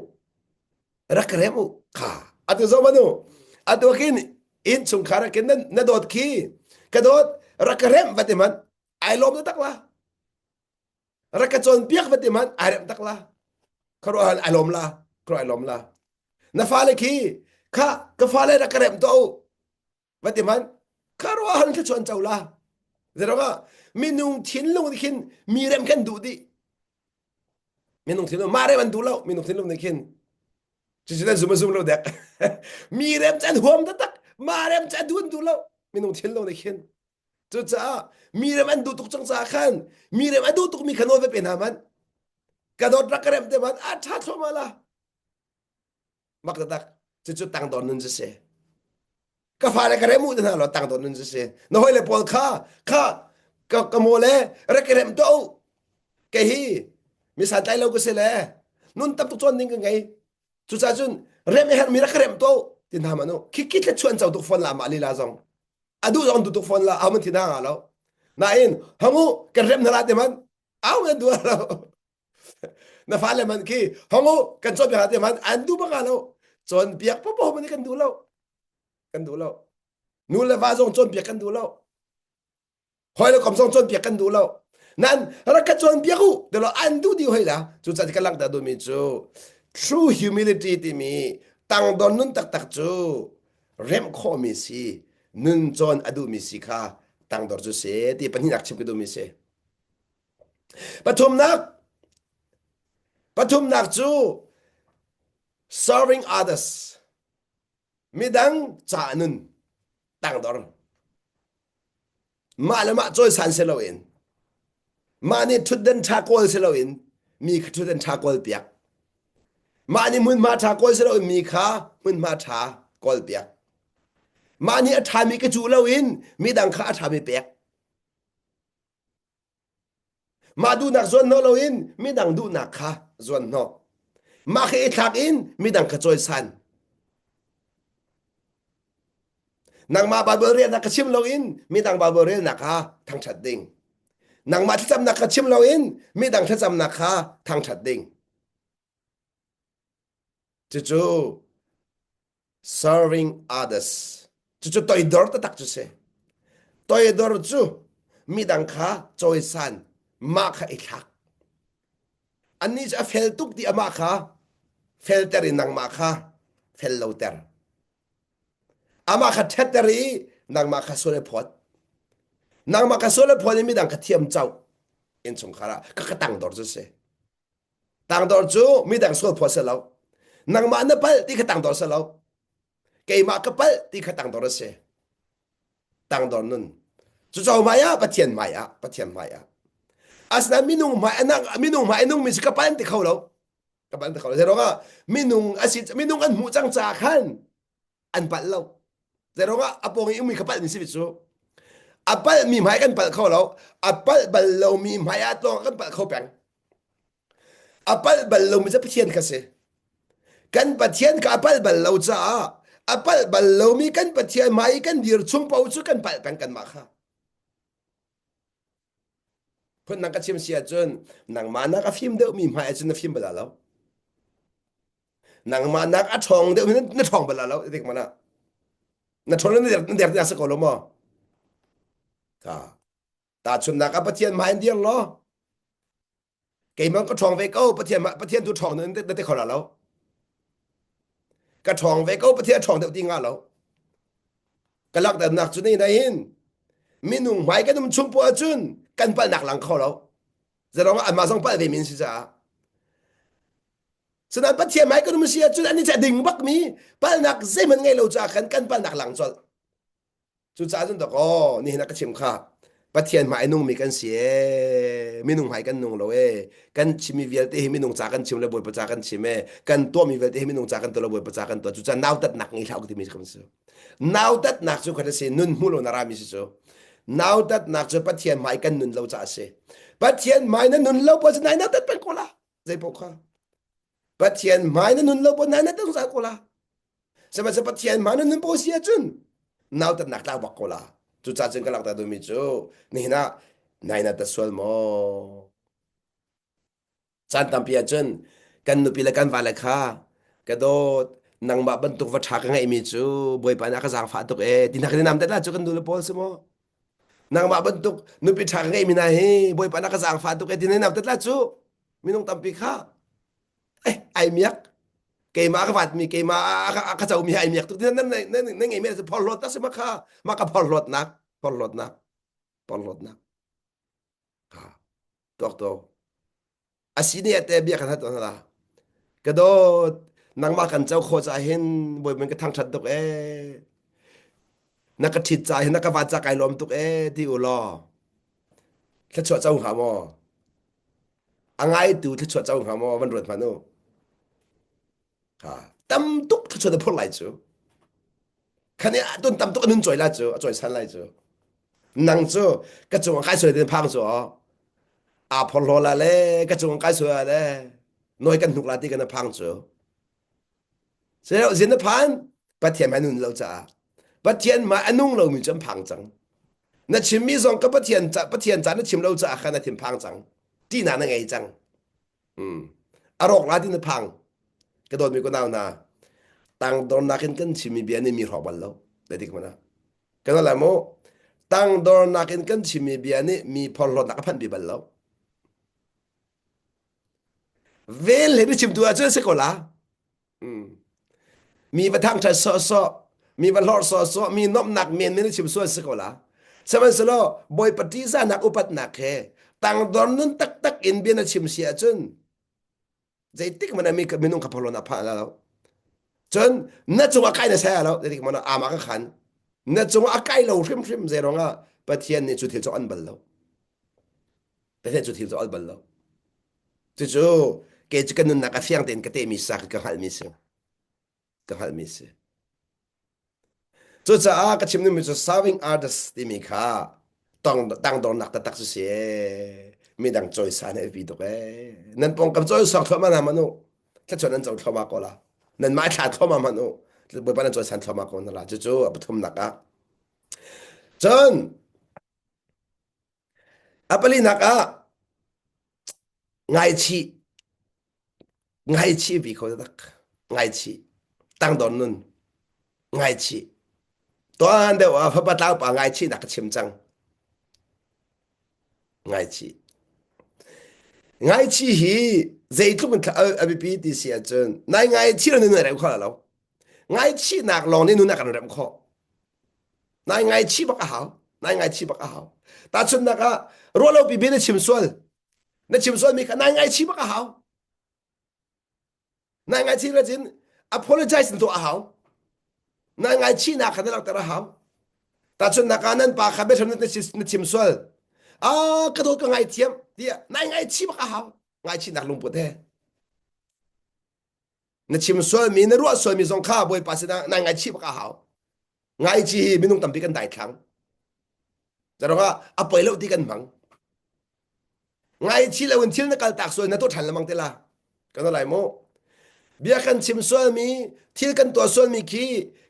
Rak ka rem u. Kha atu zo manu atu khin inn chungkhar ah khin na dawt khi ka dawt rak ka remh va ti man ai lawm tak la rak ka cawnpiak va ti man ai remh tak la khuaruah ai lawm la khuaruah ai lawm la na fale khi kha ka fale rak ka remh to u va ti man khuaruah han thluachuah an co la zeirangah minung thinlung nih khin mi rem kan duh dih minung thinlung mah rem an duh lo minung thinlung nih khin cucu nan zum a zum lo dek mi rem cu an huam taktak mah rem cu a duh an duh lo minung thinlung nih khin cucaah mi rem an duh tuk cang caah khan mi rem a duh tuk mi kha nawl ve pe hna man ka dawt rak ka rem te man a ṭha thluahmah la mak taktak cucu tangdor nun cu si ka fale ka rem u te hna lo tangdor nun cu si na hawile pawl kha kha ka ka maw le rak i rem tuah u kei hi mi santlai lo ka si le nun tam tuk cawn ding ka ngei cucaah cun rem i herhmi rak ka rem tuah u ti hna man u khi khi thlet chuan co tuk fawn la mah lila zong a duh zong duh tuk fawn la au man thi na nga lo nain hangu kan rem na la te man au man duh lo na fale man khi hong u kan cawnpiak te man an duh bak lo cawnpiak popo man kan duh lo kan duh lo nu le va zong cawnpiak kan duh lo hoi le kom zong cawnpiak kan duh lo nan rak ka cawnpiak u te lo an duh dih hoi la cu ca ka langhter duhmi cu true humility timi tangdon nun taktak cu remh khawhmi si nun cawn a duhmi si kha tangdor cu si ti pahnihnak chim ka duhmi si Pathumnak, pathumnak cu serving others. Midang ca nun tangdor. Mah le mah cawisan si loin, mah nih ṭhutdan ṭha kawl si loin mi kha ṭhutdan ṭha kawl piak. Mah nih hmunhma ṭha kawl si loin mi kha hmunhma ṭha kawl piak. Mah nih a ṭhami ka cuh loin midang kha a ṭhami pek. Mah duhnak zuanhnawh loin midang duhnak kha zuanhnawh. Mah kha i thlak in midang kha cawisan. Nangmah Bible relnak kha chim loin midang Bible relnak kha thangṭhat ding. Nangmah thlacamnak kha chim loin midang thlacamnak kha thangṭhat ding. Cucu serving others cucu toidor taktak cu si toidor cu midang kha cawisan mah kha i thlak annih cu a fel tuk ti amah kha felter i nangmah kha fel loter amah kha ṭhetter i nangmah kha sual i phawt nangmah kha sual i phawt i midang kha thiam coh innchungkhar ah ka ka tangdor cu si Tangdor cu midang sual phawt si lo. Nangmah na palh ti kha tangdor si lo. Keimah ka palh ti kha tangdor a si. Tangdor nun. Cucu hmai ah Pathian hmai ah Pathian hmai ah. Asinain minung hmai minung hmai nung mi si ka palh ti kho lo. Ka palh ti kho lo. Zeiruangah minung asi minung an hmuh cang caah khan an palh lo. Zeiruangah a pawng i ummi kha palh mi si cu. A palh mi hmai kan palh kho lo. A palh bal lomi hmai ah tlawng kan palh kho peng. A palh bal lomi cu Pathian kha si. Kan Pathian kha a palh bal lo caah a palh bal lomi kan Pathian hmai i kan dir chung paoh cu kan palh peng kanmah kha. Phundang ka chim si ahcun nangmah nak a fim deuhmi hmai ahcun na fim bal lo. Nangmah nak a ṭhawng deuhmi na ṭhawng bal lo. Dik mana. Na ṭhawn na der na der ti a si ko lo maw? Ka tahchunhnak ah Pathian hmai in dir law keimah ka ṭhawng ve ko Pathian Pathian tu ṭhawng na ti kho la lo. Ka ṭhawng ve ko Pathian a ṭhawng deuh ti nga lo. Ka lakdannak cu nei na hin minung hmai kan um chung poah cun kan palhnak lang kho lo. Zarong anmah zong palh ve min si caah. Sinain Pathian hmai kan um si ahcun ani cu a ding bakmi palhnak zeihmanh ngei lo caah khan kan palhnak lang colh. Cucaah cun dawkaw nihin ah ka chim kha Pathian hmai nungmi kan si ee minung hmai kan nung lo ee kan chimmi vialte hi minung ca kan chim le Bawipa ca kan chim ee kan tuahmi vialte hi minung ca kan tuah le Bawipa ca kan tuah cucaah nautatnak ngei hlah u timi kan si nautatnak cu khat a si nun hmu lo na rami si cu nautatnak cu Pathian hmai kan nun lo caah a si Pathian hmai na nun lo paoh cu nai nautat peng ko la zei paoh kha Pathian hmai na nun lo paoh nai nautat zungzal ko la Sihmanhsehlaw Pathian hmai na nun paoh si ahcun nautatnak tlak bak ko la. Cucaah cun ka langhter duhmi cu nihin ah nai na tat sual maw? Caan tampi ahcun kan nupi le kan vale kha ka dawt nangmah bantuk va ṭha ka ngeihmi cu Bawipa nih a ka zaangfah tuk ee ti hna kan i nam tet la cu kan nu le pawl si maw? Nangmah bantuk nupi ṭha ka ngeihmi hna hi Bawipa nih a ka zaangfah tuk ee ti na i nam tet la cu minung tampi kha eh ai miak keimah ka vatmi keimah a ka comi ai miak tuk na na na ngeimi cu phorhlawt tak si ma kha ma ka phorhlawtnak phorhlawtnak phorhlawtnak ha tuak to asi ne te bia kan hat la ka dawt nangmah kan co kho ca hin bawi ka thangthat tuk ee na ka ṭhit ca hin na ka vat ca kai lawm tuk ee ti u law thluachuah co hnga maw A ngaitu thluachuah co hnga maw van ruat hmanh u. Ha, tam tuk thluachuah na phurh lai cu. Khan i tun tam tuk a nun cawi lai cu, a cawisan lai cu. Nang cu ka cung ah kai suai tin phang cu aa phorhlaw la le ka cung ah kai suai la le noi kan hnuk la ti kan phang cu. Zin na phan Pathian ma nun lo caah Pathian ma a nung lomi cu an phang cang. Na chimmi zong ka Pathian ca Pathian ca na chim lo caah khan na thin phang cang. Ṭihnak na ngei cang. Hmm. A rawk la ti na phang. Ka dawtmi ko nau hna. Tangdornak in kan chimmi bia nih mi hrawk bal lo. Zeitik hmanh ah. Kan lai mu. Tangdornak in kan chimmi bia nih mi phorhlawtnak a phanh pi bal lo. Vel he biachimtu ahcun a si ko la. Mm. Mi va thangṭhat sawhsawh, mi va hlorh sawhsawh, mi nuamhnak men men chim sual si ko la. Sihmanhsehlaw Bawipa ṭihzahnak upatnak he tangdor nun taktak in bia na chim si ahcun zeitik hmanh ah mi minung kha phorhlawn a phah la lo. Cun na cungah kai na saya lo, zeitik hmanh ah ama ka khan. Na cungah a kai lo hrimhrim zei ruangah Pathian nih cu thil cu an bal lo. Pathian cu thil cu al bal lo. Cucu kei cu ka nunnak a fiang tein ka tehmi sa ka hngalhmi si. Ka hngalhmi si. Cucaah ka chim duhmi cu serving artist timi kha tang tangdornak taktak cu si ee. Midang cawisan a biapi tuk ee. Nan pawngkam cawisak thluahmah hna hmanh u. Thluachuah nan co thluahmah ko la. Nan mah thla thluahmah hmanh u. Bawipa nan cawisan thluahmah ko hna la. Cucu a pathumnak ah. Cun A palinak ah ngaichih ngaichih bi kho tak ngaichih tangdor nun ngaichih tuan deuh ah fapa tlau pa ngaichihnak ka chim cang ngaichih ngaichih hi zeitluk in a biapi ti si ahcun nai ngaichih lo nun a rem kho lo ngaichihnak lawng nih nun a kan remh khawh Nai ngaichih bak a hau. Nai ngaichih bak a hau. Tahchunhnak ah ruahlopi bia na chim sual. Na chim sualmi kha nai ngaichih bak a hau. Nai ngaichih la cun apologize na tuah a hau. Nai ngaichihnak kha na langhter a hau. Tahchunhnak ah nan pa kha biahram na chim sual. Ah ka dawt ka ngaithiam tiah nai ngaichih bak a hau. Ngaichihnak lungput he. Na chim sualmi na ruah sualmi zong kha Bawipa sinah nai ngaichih bak a hau. Ngaichih hi minung tampi kan daithlang. Zarong ah a poi lo ti kan hmang. Ngaichih lo in thil na kal tak sual na tuah ṭhan lengmang te la. Kan lai mu. Bia kan chim sualmi, thil kan tuah sualmi khi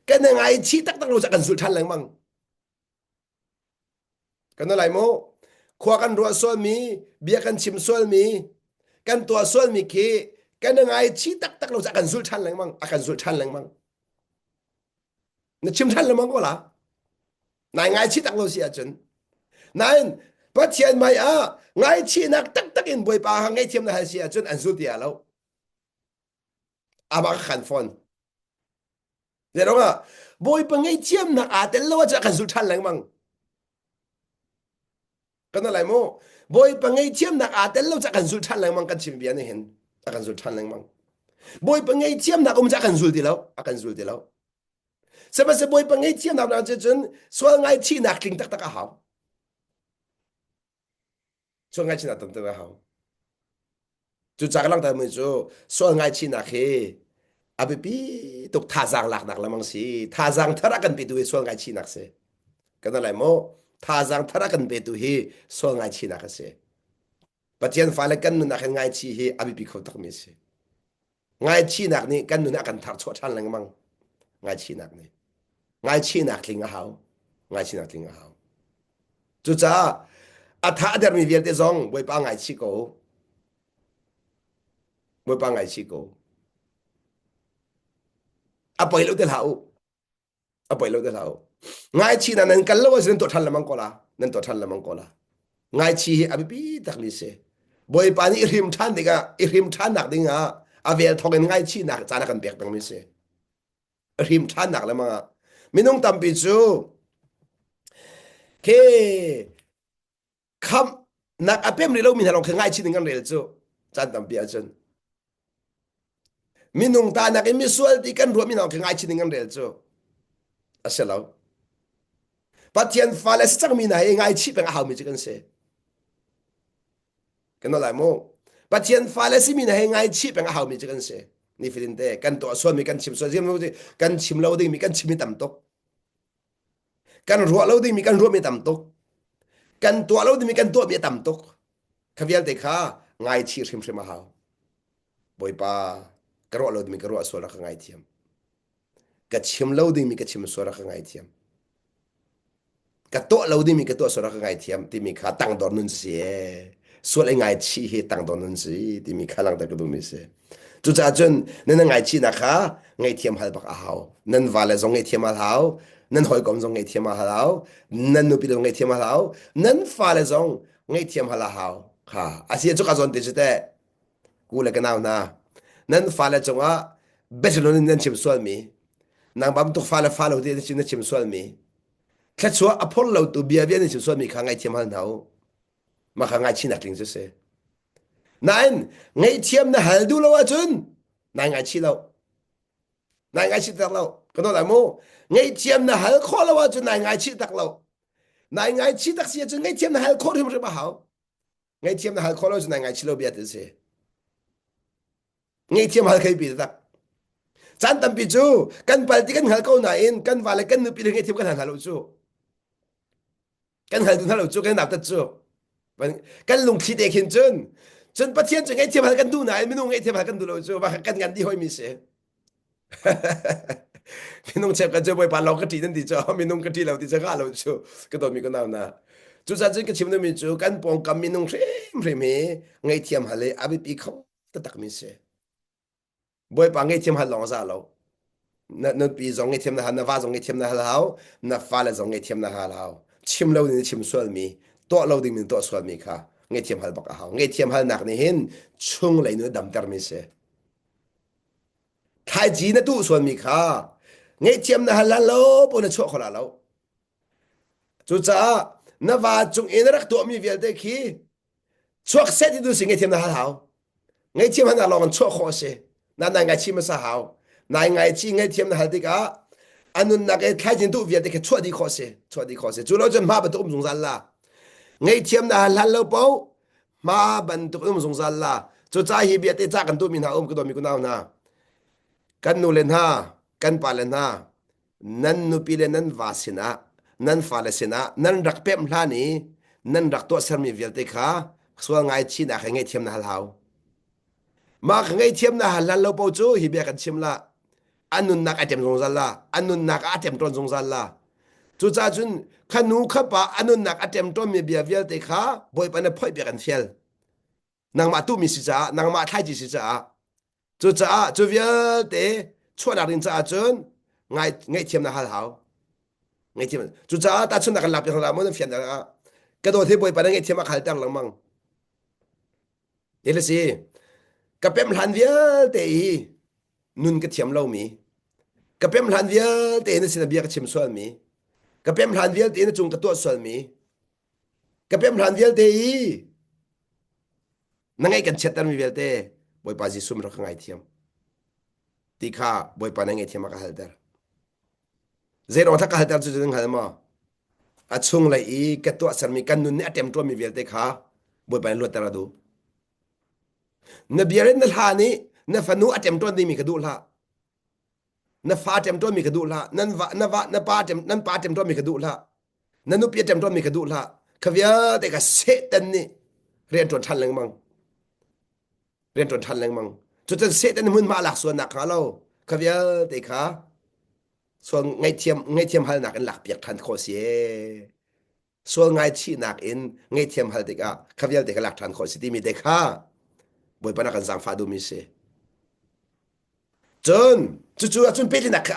kan i ngaichih taktak lo cah kan zulh ṭhan lengmang. Kan lai mu. Khua kan ruah sualmi, bia kan chim sualmi, kan tuah sualmi khi kan i ngaichih taktak lo caah kan zulh ṭhan lengmang, a kan zulh ṭhan lengmang. Na chim ṭhan lengmang ko la. Nai ngaichih tak lo si ahcun. Nain Pathian hmai ah ngaichihnak taktak in Bawipa kha ngaihthiam na hal si ahcun an zul ti lo. Amah ka khan fawn. Zeiruangah Bawipa ngaihthiamnak aa tel lo ahcun a kan zulh ṭhan lengmang. Kan lai mu. Bawipa ngaihthiamnak aa tel lo caah kan zulh ṭhan lengmang kan chim bia nih hin a kan zulh ṭhan lengmang. Bawipa ngaihthiamnak um caah kan zul ti lo, a kan zul ti lo. Sihmanhsehlaw Bawipa ngaihthiamnak nak cun sual ngaichihnak tling taktak a hau. Sual ngaichihnak taktak a hau. Cucaah ka langhtermi cu sual ngaichihnak hi a biapi tuk thazaang laknak lamang si. Thazaang thar a kan petu hi sual ngaichihnak si. Kan lai maw? Thazaang thar a kan petu hi sual ngaichihnak a si. Pathian fale kan nunnak hin ngaichih hi a biapi kho takmi a si. Ngaichihnak nih kan nun a kan tharchuah ṭhan lengmang. Ngaichihnak nih. Ngaichihnak tling a hau. Ngaichihnak tling a hau. Cucaah a tha a dermi vialte zong Bawipa ngaichih ko. Bawipa ngaichih ko. A poi lo te hlah u. A poi lo te hlah u. Ngaichihnak nan kal lo ahcun nan tuah ṭhan lengmang ko la. Nan tuah ṭhan lengmang ko la. Ngaichih hi a biapi takmi si. Bawipa nih i hrim ṭhan tikah i hrim ṭhannak dingah a vel thawk in ngaichihnak caan a kan pek pengmi si. A hrim ṭhannak lengmang ah minung tampi cu ke khamhnak a pem rih lomi hna lawng khi ngaichih ding kan rel cu caan tampi ahcun minung ta nak in misual ti kan ruahmi hna lawng khi ngaichih ding kan rel cu a si lo Pathian fale si cangmi hna hi ngaichih peng a haumi cu kan si kan lai mu Pathian fale simi hna hi ngaichih peng a haumi cu kan si nifatin te kan tuah sualmi kan chim sual kan chim lo dingmi kan chimmi tam tuk Kan ruah lo dingmi kan ruahmi tam tuk. Kan tuah lo dingmi kan tuahmi a tam tuk. Kha vialte kha ngaichih hrimhrim a hau. Bawipa, ka ruah lo dingmi ka ruah sual rak ka ngaithiam. Ka chim lo dingmi ka chim sual rak ka ngaithiam. Ka tuah lo dingmi ka tuah sual rak ka ngaithiam timi kha tangdor nun si ee. Sual i ngaichih hi tangdor nun si timi kha langhter ka duhmi si. Cucaah cun nan ngaichihnak kha ngaihthiam hal bak a hau. Nan vale zong ngaihthiam a hau, nan hawikom zong ngaihthiam a hau, nan nupi zong ngaihthiam a hau, nan fale zong ngaihthiam hal a hau. Kha a si cu ka zawn te cu teh ku le ka nau hna nan fale cungah biaṭhalo in nan chim sualmi nang bantuk fale fa lo te na chim sualmi thluachuah a phor lo tu bia bia nan chim sualmi kha ngaihthiam hal hna u mah kha ngaichihnak tling cu si Nain ngaihthiam na hal duh lo ahcun nai ngaichih lo. Nai ngaichih tak lo. Ka nawl lai mu. Ngaihthiam na hal khawh lo ahcun nai ngaichih tak lo. Nai ngaichih tak si ahcun ngaihthiam na hal khawh hrimhrim a hau. Ngaihthiam na hal khawh lo cun nai ngaichih lo bia ti si. Ngaihthiam hal khei pi tak. Caan tampi cu kan pal ti kan hngal ko nain kan va le kan nupi le ngaihthiam kan hal hna lo cu. Kan hngal tu hna lo cu kan nautat cu kan lungthli te khin cun cun Pathian cu ngaihthiam hal kan duh nain minung ngaihthiam hal kan duh lo cu kan ngan dih hoi mi si minung chep kan cu bawipa lawng ka ṭih nan ti cu minung ka ṭih lo ti cu ka lo cu ka dawtmi ka nau na cucaah cun ka chim duhmi cu kan pawngkam minung hrimhrim hi ngaihthiam hal hi a biapi kho taktak mi si Bawipa ngaihthiam hal lawng a za lo. Na nupi zong ngaihthiam na hal, na va zong ngaihthiam na hal hau, na fale zong ngaihthiam na hal hau. Chim lo ding in chim sualmi, tuah lo ding in tuah sualmi kha ngaihthiam hal bak a hau. Ngaihthiam halnak nih hin chunglei nun a damtermi si. Thlaici na tuh sualmi kha ngaihthiam na hal lo po na chuah kho la lo. Cucaah na va cung i na rak tuahmi vialte khi Chuak seh ti tu si ngaihthiam na hal hau. Ngaihthiam halnak lawng in chuah khawh a si. Na nai ngaichih hmasa hau. Nai ngaichih ngaihthiam na hal tikah a nunnak i thlaicin duh vialte khi chuah dih khawh si. Chuah dih khawh si. Cu lo cun hma bantuk um zungzal la. Ngaihthiam na hal hlan lo paoh hma bantuk um zungzal la. Cucaah hi bia te ca kan duhmi hna um ka dawmi kunau hna. Kan nu le hna, kan pa le hna, nan nupi le nan va sinah nan fale sinah nan rak pemh hlan i nan rak tuahsermi vialte kha sual ngaichihnak he ngaihthiam na hal hau. Mah ka ngaihthiam na hal hlan lo paoh cu hi bia kan chim la. An nunnak a tem zungzal la. An nunnak ah a tem tawn zungzal la. Cucaah cun kha nu kha pa a nunnak a ṭemṭawnmi bia vialte kha Bawipa na phoihpiak an fial. Nangmah tuhmi si caah, nangmah thlaici si caah. Cucaah cu vialte chuahnak ding caah cun ngai ngaihthiam na hal hau. Ngaihthiam. Cucaah tahchunhnak kan lak piak hna mu nan fian ah ka dawt hi Bawipa na ngaihthiam a khalter lengmang. Hi si ka pem hlan vialte i nun ka thiam lomi ka pem hlan vialte na sin bia ka chim sualmi ka pem hlan vialte na cung ka tuah sualmi ka pem hlan vialte i na ngaih kan chiattermi vialte Bawipa Jesuh rak ka ngaithiam ti kha Bawipa na ngaihthiam a ka halter Zeiruang dah ka halter cu nan hngal maw? A chunglei i ka tuahsermi kan nun nih a ṭemṭuammi vialte kha Bawipa nih luatter a duh. Na bia in na hla nih na fanu a ṭemṭuan dingmi ka duh hlah. Na fa ṭemṭuanmi ka duh hlah. Nan va, na va, na pa ṭem, nan pa ṭemṭuanmi ka duh hlah. Na nupi a ṭemṭuanmi ka duh hlah. Kha vialte kha Satan nih rian ṭuan ṭhan lengmang. Rian ṭuan ṭhan lengmang. Cucun Satan hmunhma a lak sualnak hnga lo. Kha vialte kha sual ngaihthiam ngaihthiam halnak in lakpiak ṭhan khawh si ee. Sual ngaichihnak in ngaihthiam hal tikah kha vialte kha lak ṭhan khawh si timi te kha Bawipa na kan zaangfah duhmi si. Cun cucu ahcun pehtlinak kha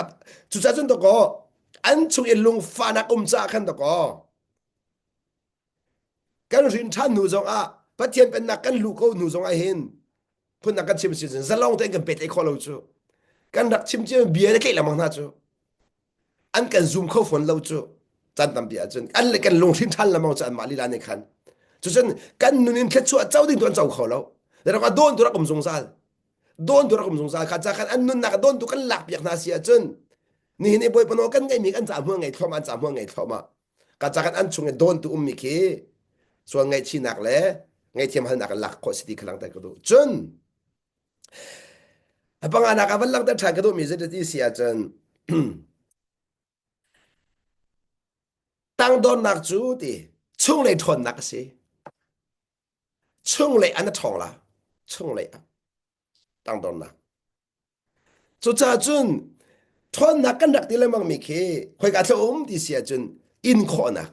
cucaah cun dawkaw an chung i lungfahnak um caah khan dawkaw kan rin ṭhan hnu zongah Pathian pennak kan luh ko hnu zongah hin phundang kan chim si cun zalong tein kan pehtlaih khawh lo cu kan rak chim cia bia le tlaih lengmang hna cu an kan zum kho fawn lo cu caan tampi ahcun an le kan lung hrin ṭhan lengmang cu anmah lila nih khan cucun kan nun in thluachuah co ding tu an co kho lo rak a dawn tu rak um zungzal dawn tu rak um zungzal kha ca khan an nunnak dawn tu kan lak piak hna si ahcun nihin i bawipa nawl kan ngeihmi kan ca hmual ngei thluahmah an ca hmual ngei thluahmah ka ca kan an chung i dawn tu ummi khi sual ngaihchihnak le ngaihthiam halnak in lak khawh si ti kha langhter ka duh cun a panganak ah van langhter ṭhan ka duhmi zei ti si ahcun tangdornak cu ti chunglei ṭhawnnak a si chunglei an a ṭhawng la chunglei ah tangdornak Cucaah cun ṭhawnnak kan rak ti lengmangmi khi khoika thla um ti si ahcun in khawhnak.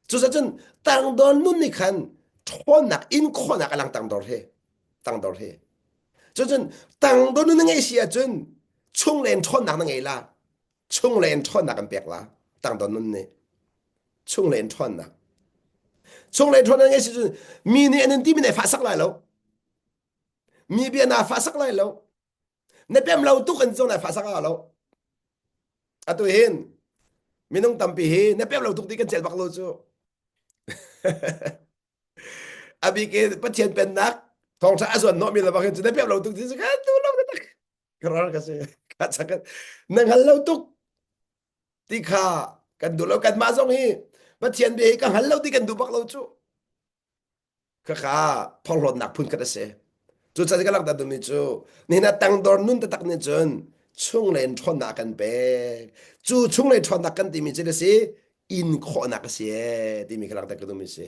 Cucaah cun tangdor nun nih khan ṭhawnnak in khawhnak a lang tangdor he tangdor he. Cucun tangdor nun na ngeih si ahcun chunglei in ṭhawnnak na ngei la. Chunglei in ṭhawnnak an pek la tangdor nun nih. Chunglei in ṭhawnnak. Chunglei ṭhawnnak na ngeih si cun mi nih an in timi na fahsak lai lo. Mi bia naa fahsak lai lo. Na pem lo tuk in zong na fahsak lo. Atu hin minung tampi hi na pem lo tuk ti kan celh bak lo cu. A bik in Pathian pennak thawngṭha a zuan hnawhmi le bak hin cu na pem lo tuk ti cu kan tu lo tak. Karar ka si. Ka chak na hngal lo tuk ti kha kan duh lo kanmah zong hi Pathian bia hi ka hngal lo ti kan duh bak lo cu. Khakha phorhlawtnak phun khat a si. Cucaah ka langhter duhmi cu nihin ah tangdor nun taktak nih cun chunglei in ṭhawnnak a kan pek. Cu chunglei ṭhawnnak kan timi cu a si in khawhnak a si ee timi ka langhter ka duhmi si.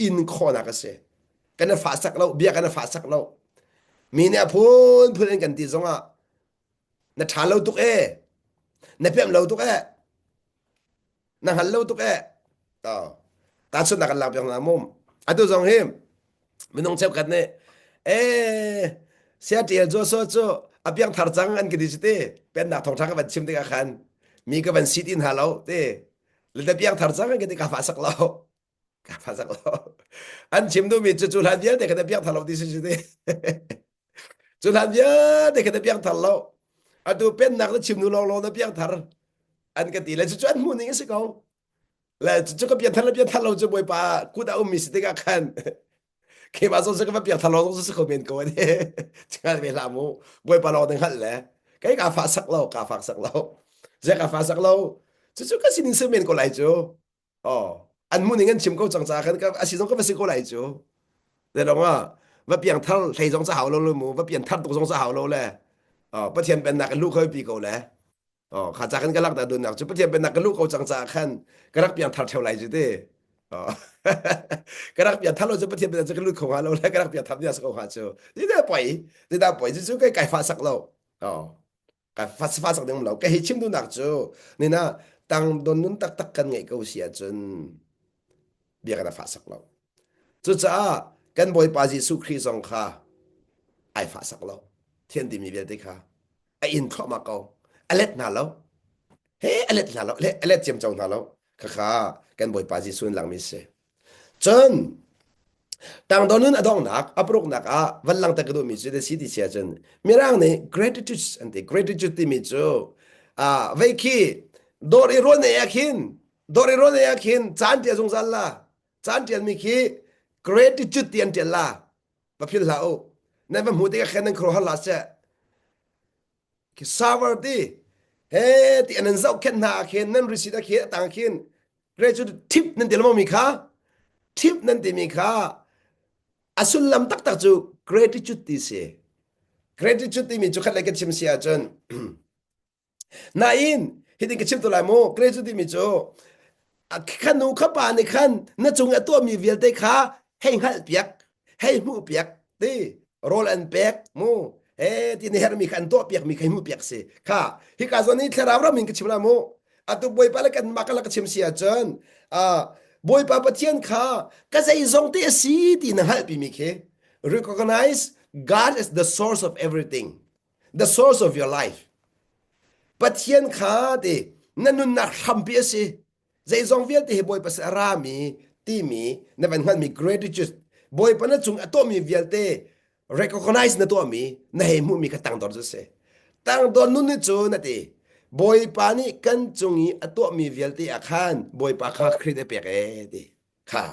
In khawhnak a si. Kan i fahsak lo, bia kan i fahsak lo. Mi nih a phunphun in kan ti zongah na ṭha lo tuk ee, na pemh lo tuk ee, na hngal lo tuk eh to tahchunhnak kan lak piak hna mu atu zong hi minung cheukhat nih eh sia tial Joshua cu a piangthar cang an ka ti cu ti pennak thawngtha ka van chim tikah khan mi ka van sit in hna lo ti le na piangthar cang an ka ti ka fa sak lo ka fa sak lo an chim duhmi cu cu hlan vialte kha na piangthar lo ti si ti cu hlan vialte kha na piangthar lo atu pennak na chim nu lawng lawng na piangthar an ka ti le cucu an hmuh ning a si ko le cucu ka pianthar le pianthar lo cu bawipa kut a ummi si tikah khan keimah zong cu ka va piangthar lo zong si kho men ko ane hngal ve hlah mu bawipa lawng na hngalh le kei ka fa sak lo ka fak sak lo zek ka fa sak lo cucu ka sinin si men ko lai cu oh an hmuh ning an chim ko cang ca khan a si zong ka va si ko lai cu le dong ah va piangthar hlei zong ca hau lo lu mu va pianthar tuk zong ca hau lo le pathian pennak in lu khoi pi ko le Oh, kha ca kan ka lak dah dunnak cu Pathian pennak ka luh ko cang caah khan ka rak piang thar theo lai cu ti. Oh. ka rak piang thar lo cu Pathian pennak cu ka lut kho hnga lo le ka rak piang thar dia ko hnga cu. Ti dah poi, ti dah poi cu cu kai kai fa sak lo. Oh. Kai fa fa sak ding lo. Ka hi chim duhnak cu nina Tangdon nun taktak kan ngeih ko si ahcun bia kan a fahsak lo. Cucaah kan Bawipa Jesuh Khrih zong kha ai fahsak lo. Thian timi vialte kha a in thluahmah ko. A let hna lo. He a let hna lo. A let ciamco hna lo. Khakha kan Bawipa Jesuh in langmi si. Cun tangdor nun a donghnak a paruknak ah van langhter ka duhmi cu na si ti si ahcun Mirang nih gratitude an ti. Gratitude timi cu ah vei khi dawr i rawn ei ah khin dawr i rawn ei ah khin caan ṭial zungzal la. Caan ṭialmi khi gratitude ti an ṭial la. Va philh hlah u. Nan va hmuh tikah khan nan khuaruahhar hlah seh. Khi server ti he ti an zohkhenh hna ah khin nan receipt ah khin a tang khin gratitude tip nan ti lengmang mi kha tip nan timi kha a sullam taktak cu gratitude ti si. Gratitude timi cu khat lei kan chim si ahcun Nain hitin ka chim tu lai mu gratitude timi cu kha nu kha pa nih khan na cung a tuahmi vialte kha hei hngalh piak hei hmuh piak ti rawl an pek mu he ti na herhmi kha an tuah piak mi kha hmuh piak si kha hika zawn hi thlarau ram in ka chim la mu atu bawipa le kan mah ka ka chim si ahcun bawipa pathian kha ka zeizong te a si ti na hngalh pi mi khi recognize God is the source of everything the source of your life pathian kha ti na nunnak hrampi a si zeizong vialte hi bawipa sin a rami timi na van hngalhmi gratitude bawipa na cung a tuahmi vialte recognize na tuahmi na hei hmuhmi kha tangdor cu si tangdor nun ni cu na ti bawipa nih kan cung i a tuahmi vialte ah khan bawipa kha Khrih a pek ee ti kha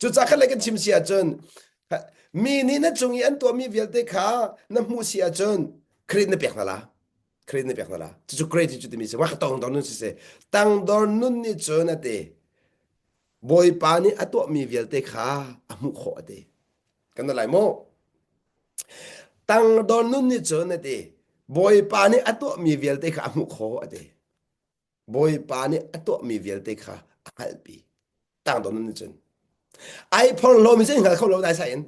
Cucaah khan le kan chim si ahcun mi nih na cung i an tuahmi vialte kha na hmuh si ahcun credit na pek hna la. Credit na pek hna la. Cucu credit cu timi si. Wa ka tongdor nun si si. Tangdor nun nih cun a ti. Bawipa nih a tuahmi vialte kha a hmuh khawh a ti. Kan na lai mu. Tangdor nun nih cun a ti. Bawipa nih a tuahmi vialte kha a hmuh khawh a ti. Bawipa nih a tuahmi vialte kha a hngalhpi. Tangdor nun cun. Ai phorhlawmi cun hngal kho lo dai sai in.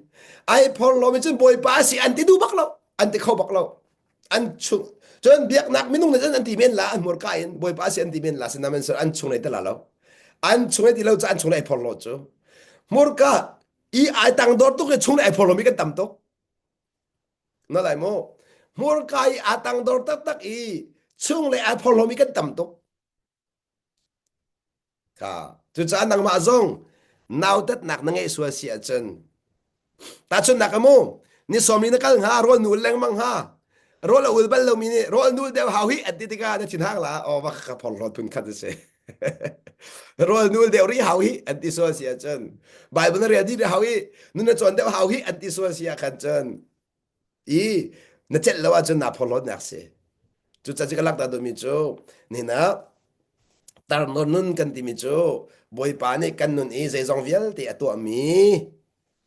Ai phorhlawmi cun Bawipa a si an ti duh bak lo. An ti kho bak lo. An chung cun biaknak minung nih cun an ti men la an hmurka in Bawipa a si an ti men la sinain an chung lei ti la lo. An chung lei ti lo cu an chung lei ai phorhlaw cu. Hmurka i ai tangdor tuk i chung lei ai phorhlawmi kan tam tuk. Na lai mu. Hmurka i aa tangdor taktak i chunglei ai phorhlawmi kan tam tuk. Kha. Cucaah nangmah zong nautatnak na ngeih sual si ahcun tahchunhnak amu ni sawmli na kal hnga rawl nul lengmang hnga rawl a ul bal lomi nih rawl nul deuh hau hi an ti tikah na thinhang la aw va ka phorhlawt phun khat a si rawl nul deuh rih hau hi an ti sual si ahcun Bible na rel dih hau hi nun na cawn deuh hau hi an ti sual si ah khan cun i na celh lo ahcun naa phorhlawtnak si cucaah cu ka langhter duhmi cu nihin ah tarnawn nun kan timi cu Bawipa nih kan nun i zeizong vialte a tuahmi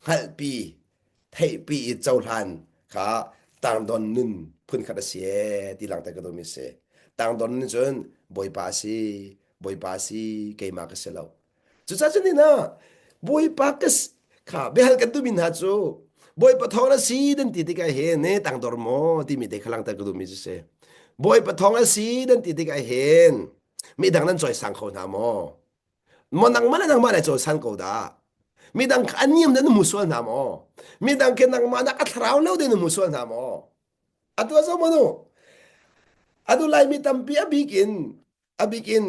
hngalhpi theihpi i cohlan kha tangdon nun phunkhat a si ee ti langhter ka duhmi si. Tangdon nun cun Bawipa a si, Bawipa a si, keimah ka si lo. Cucaah cun nih Bawipa ka kha biahal kan duhmi hna cu Bawipa thawng a si nan ti tikah hin ne tangdor maw timi te kha langhter ka duhmi cu si. Bawipa thawng a si nan ti tikah hin midang nan cawisang kho hna maw? Maw nangmah le nangmah le cawisan ko dah. Midang kha an niam na hmu sual hna maw? Midang khi nangmah nak a thlarau lo ding na hmu sual hna maw? Atu a zo manu. Atu Laimi tampi a bik in a bik in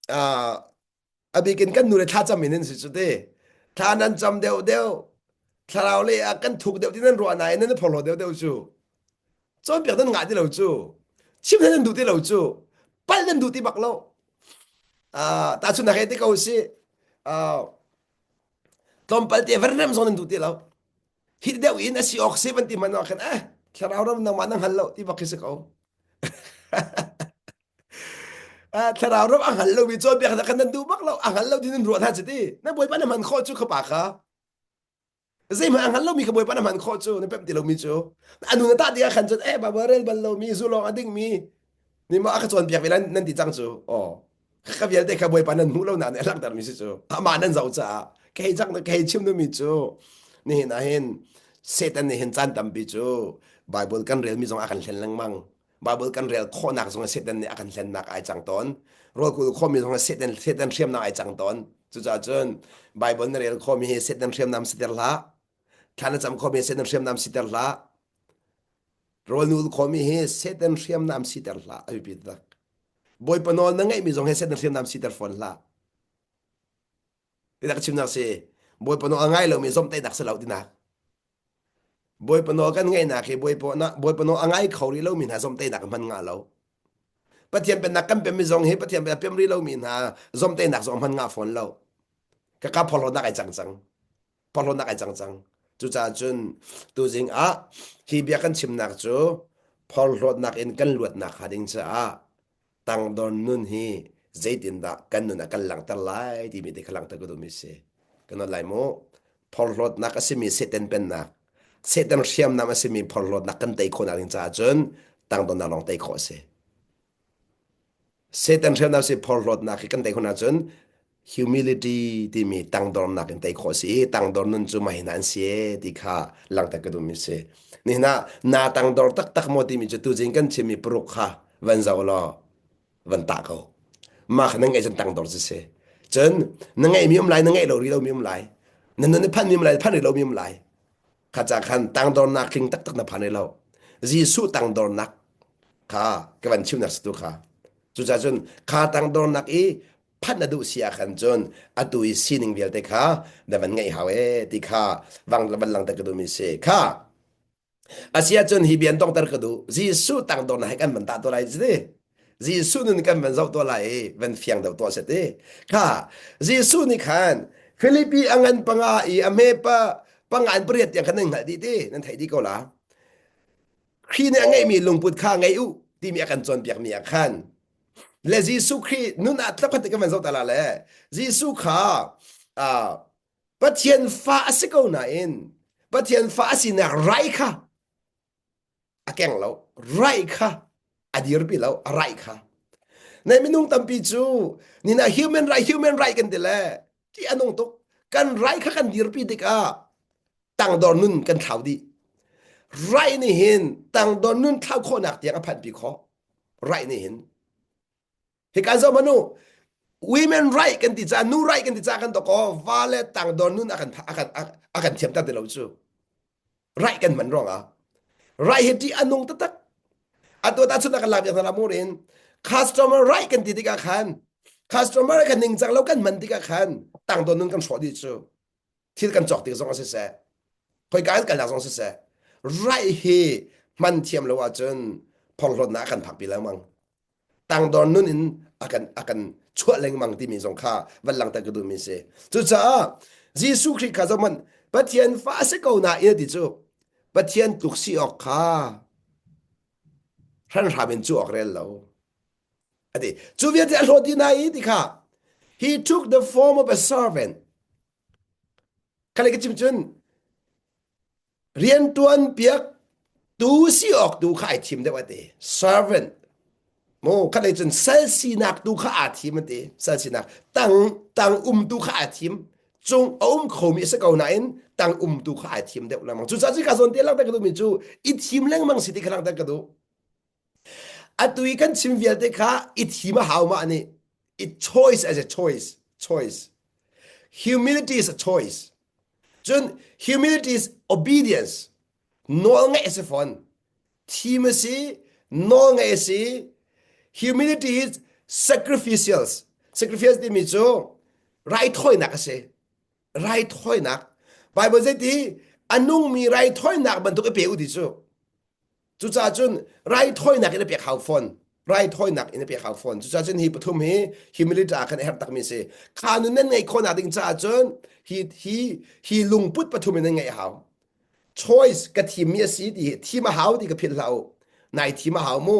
uh, a bik in kan nu le thla cam in an si cu te. Thla nan cam deuh deuh. Thlarau le ah kan thuk deuh ti nan ruah nain nan phorhlaw deuh deuh cu. Cawnpiak nan ngah ti lo cu. Chim nan duh ti lo cu. Palh nan duh ti bak lo. Uh, tahchunhnak he ti ko si. Uh, tlawmpal te van rem zong nan duh ti lo. Hi deuh in a si awk si van ti man ah khan eh thlarau ram nangmah na hngal lo ti bak khi si ko. Uh, thlarau ram a hngal lo mi cawnpiak na khan nan duh bak lo. A hngal lo ti nan ruah hna ci ti. Na bawipa na hman khawh cu kha pa kha. Zeihmanh a hngal lomi kha Bawipa na hman khawh cu na pemh ti lomi cu a nu na tah tikah khan cun eh Bible rel bal lomi zu lawng a dingmi nih maw a ka cawnpiak ve lai nan ti cang cu aw ka vialte kha Bawipa nan hmuh lo na nih a langhtermi si cu amah nan zoh caah ka hei cang ka hei chim duhmi cu nihin ah hin Satan nih hin caan tampi cu Bible kan relmi zong a kan hlen lengmang. Bible kan rel khawhnak zong Satan nih a kan hlennak ai cang tawn. Rawl kul khawhmi zong Satan Satan hriamnam ai cang tawn. Cucaah cun Bible na rel khawhmi hi Satan hriamnam siter hlah. Thla na cam khawhmi Satan hriamnam siter hlah. Rawl nul khawhmi hi Satan hriamnam siter hlah. A biapi tak. Bawipa nawl na ngeihmi zong hi Satan hriamnam siter fawn hlah. Tinak chimnak si Bawipa nawl a ngai lomi zomhtaihnak si lo tinak. Bawipa nawl kan ngaihnak hi Bawipa Bawipa nawl a ngai kho rih lomi hna zomhtaihnak hman ngah lo. Pathian pennak kan pemmi zong hi Pathian pennak pem rih lomi hna zomhtaihnak zong hman ngah fawn lo. Ka ka phorhlawtnak ai cang cang. Phorhlawtnak ai cang cang. Cucaah cun tuzing ah hi bia kan chimnak cu phorhlawtnak in kan luatnak hnga ding caah tangdor nun hi zeitindah kan nun ah kan langhter lai timi te kha langhter ka duhmi si. Kan nawl lai mu. Phorhlawtnak a simi Satan pennak, Satan hriamnam a simi phorhlawtnak kan tei khawhnak ding caah cun tangdornak lawng tei khawh a si. Satan hriamnam si phorhlawtnak hi kan tei khawh ahcun humility timi tangdornak in tei khawh a si i tangdor nun cu mah hi hna an si e ti kha langhter ka duhmi si. Nihin ah naa tangdor taktak maw timi cu tuzing kan chimmi paruk kha van zoh law van tah ko. Mah kha na ngeih cun tangdor cu si. Cun na ngeihmi um lai, na ngeih lo rih lomi um lai. Na nun i phanmi um lai, phan rih lomi um lai. Kha ca khan tangdornak tling taktak na phan rih lo. Jesuh tangdornak kha ka van chimnak si tu kha. Cucaah cun kha tangdornak i phanh na duh si ah khan cun atu i sining vialte kha na van ngeih hau e ti kha vang van langter ka duhmi si. Kha a si ahcun hi bia dongter ka duh. Jesuh tangdornak he kan van tah tuah lai ti. Jesuh nun kan van zoh tuah lai i van fiang deuh tuah seh ti. Kha Jesuh nih khan Filipi a ngan panga i a hme pa panga in pariat tiang khan nan hngalh dih ti nan theih dih ko la. Khrih nih a ngeihmi lungput kha ngei u timi a kan cawnpiakmi ah khan le Jesuh Khrih nun ah tlakhat kan van zoh ta la le Jesuh kha uh, Pathian fa a si ko nain Pathian fa a sinak rai kha a keng lo rai kha a dirpi lo a rai kha nai minung tampi cu nina human right human right kan ti le ti anung tuk kan rai kha kan dirpi tikah tangdor nun kan thlau dih rai nih hin tangdor nun thlau khawhnak tiang a phanpi khawh rai nih hin hika zoh manu women right kan ti ca nu right kan ti ca kan to ko va le tangdor nun a kan a kan a kan thiam tak ti lo cu right kan hman ruangah right hi ti anung taktak atu ta chun kan lak biak na murin customer right kan ti tikah khan customer kan ning cang lo kan man tikah khan tangdor nun kan hrawh dih cu thil kan cawk tik zong ah siseh khoika in kalnak zong siseh right hi hman thiam lo ahcun phorhlawtnak a kan phakpi lengmang tangdor nun in a kan a kan chuah lengmang timi zong kha van langhter ka duhmi si cucaah Jesuh Khrih kha zohmanh Pathian fa a si ko nain a ti cu Pathian tluk si awk kha hranhram in cu awk rel lo a ti cu vialte a hlawt dih na i ti kha he took the form of a servant Kale ka chim cun riantuan piak tu si awk tu kha ai thim deuh a ti. Servant. Mu khat lei cun sal sinak tu kha aa thim a ti. Sal sinak tang tang um tu kha aa thim. Cung a um khomi a si ko nain tang um tu kha ai thim deuh lengmang. Cucaah cu ka zawn te langhter ka duhmi cu i thim lengmang si ti kha langhter ka duh. Atu i kan chim vialte kha i thim a hau mah nih. It choice as a choice. Choice. Humility is a choice. Cun humility is obedience. Nawl ngaih a si fawn. Thim a si, nawl ngaih a si. Humility is sacrificial. Sacrifice timi cu raithawinak a si. Raithawinak. Bible zeiti a nungmi raithawinak bantuk i pe u ti cu. Cucaah cun raithawinak in a pek hau fawn. Raithawinak in a pek hau fawn. Cucaah cun hi pathum hi humility ah khan a herh takmi si. Kha nun nan ngeih khawhnak ding caah cun hi hi hi lungput pathum in nan ngeih a hau. Choice ka thimmi a si ti hi thim a hau ti ka philh hlah u. Nai thim a hau mu.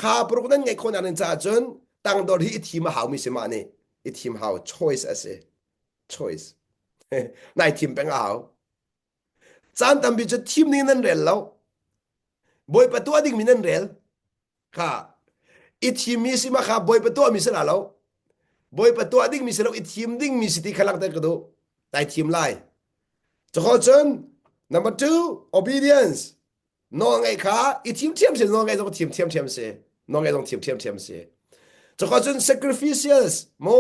Kha paruk nan ngeih khawhnak ding caah cun tangdor hi i thim a haumi si mah nih. I thim hau. Choice a si. Choice. Nai thim peng a hau. Caan tampi cu thim ning nan rel lo. Bawipa tuah dingmi nan rel. Kha i thimmi si ma kha Bawipa tuahmi si la lo. Bawipa tuah dingmi si lo i thim dingmi si ti kha langhter ka duh. Nai thim lai. Cukho cun number two obedience. Nawlngaih kha i thim ṭhiamṭhiam nawlngaih zong thim ṭhiamṭhiam si. Nawlngaih zong thim ṭhiamṭhiam si. Cukah cun sacrificials mu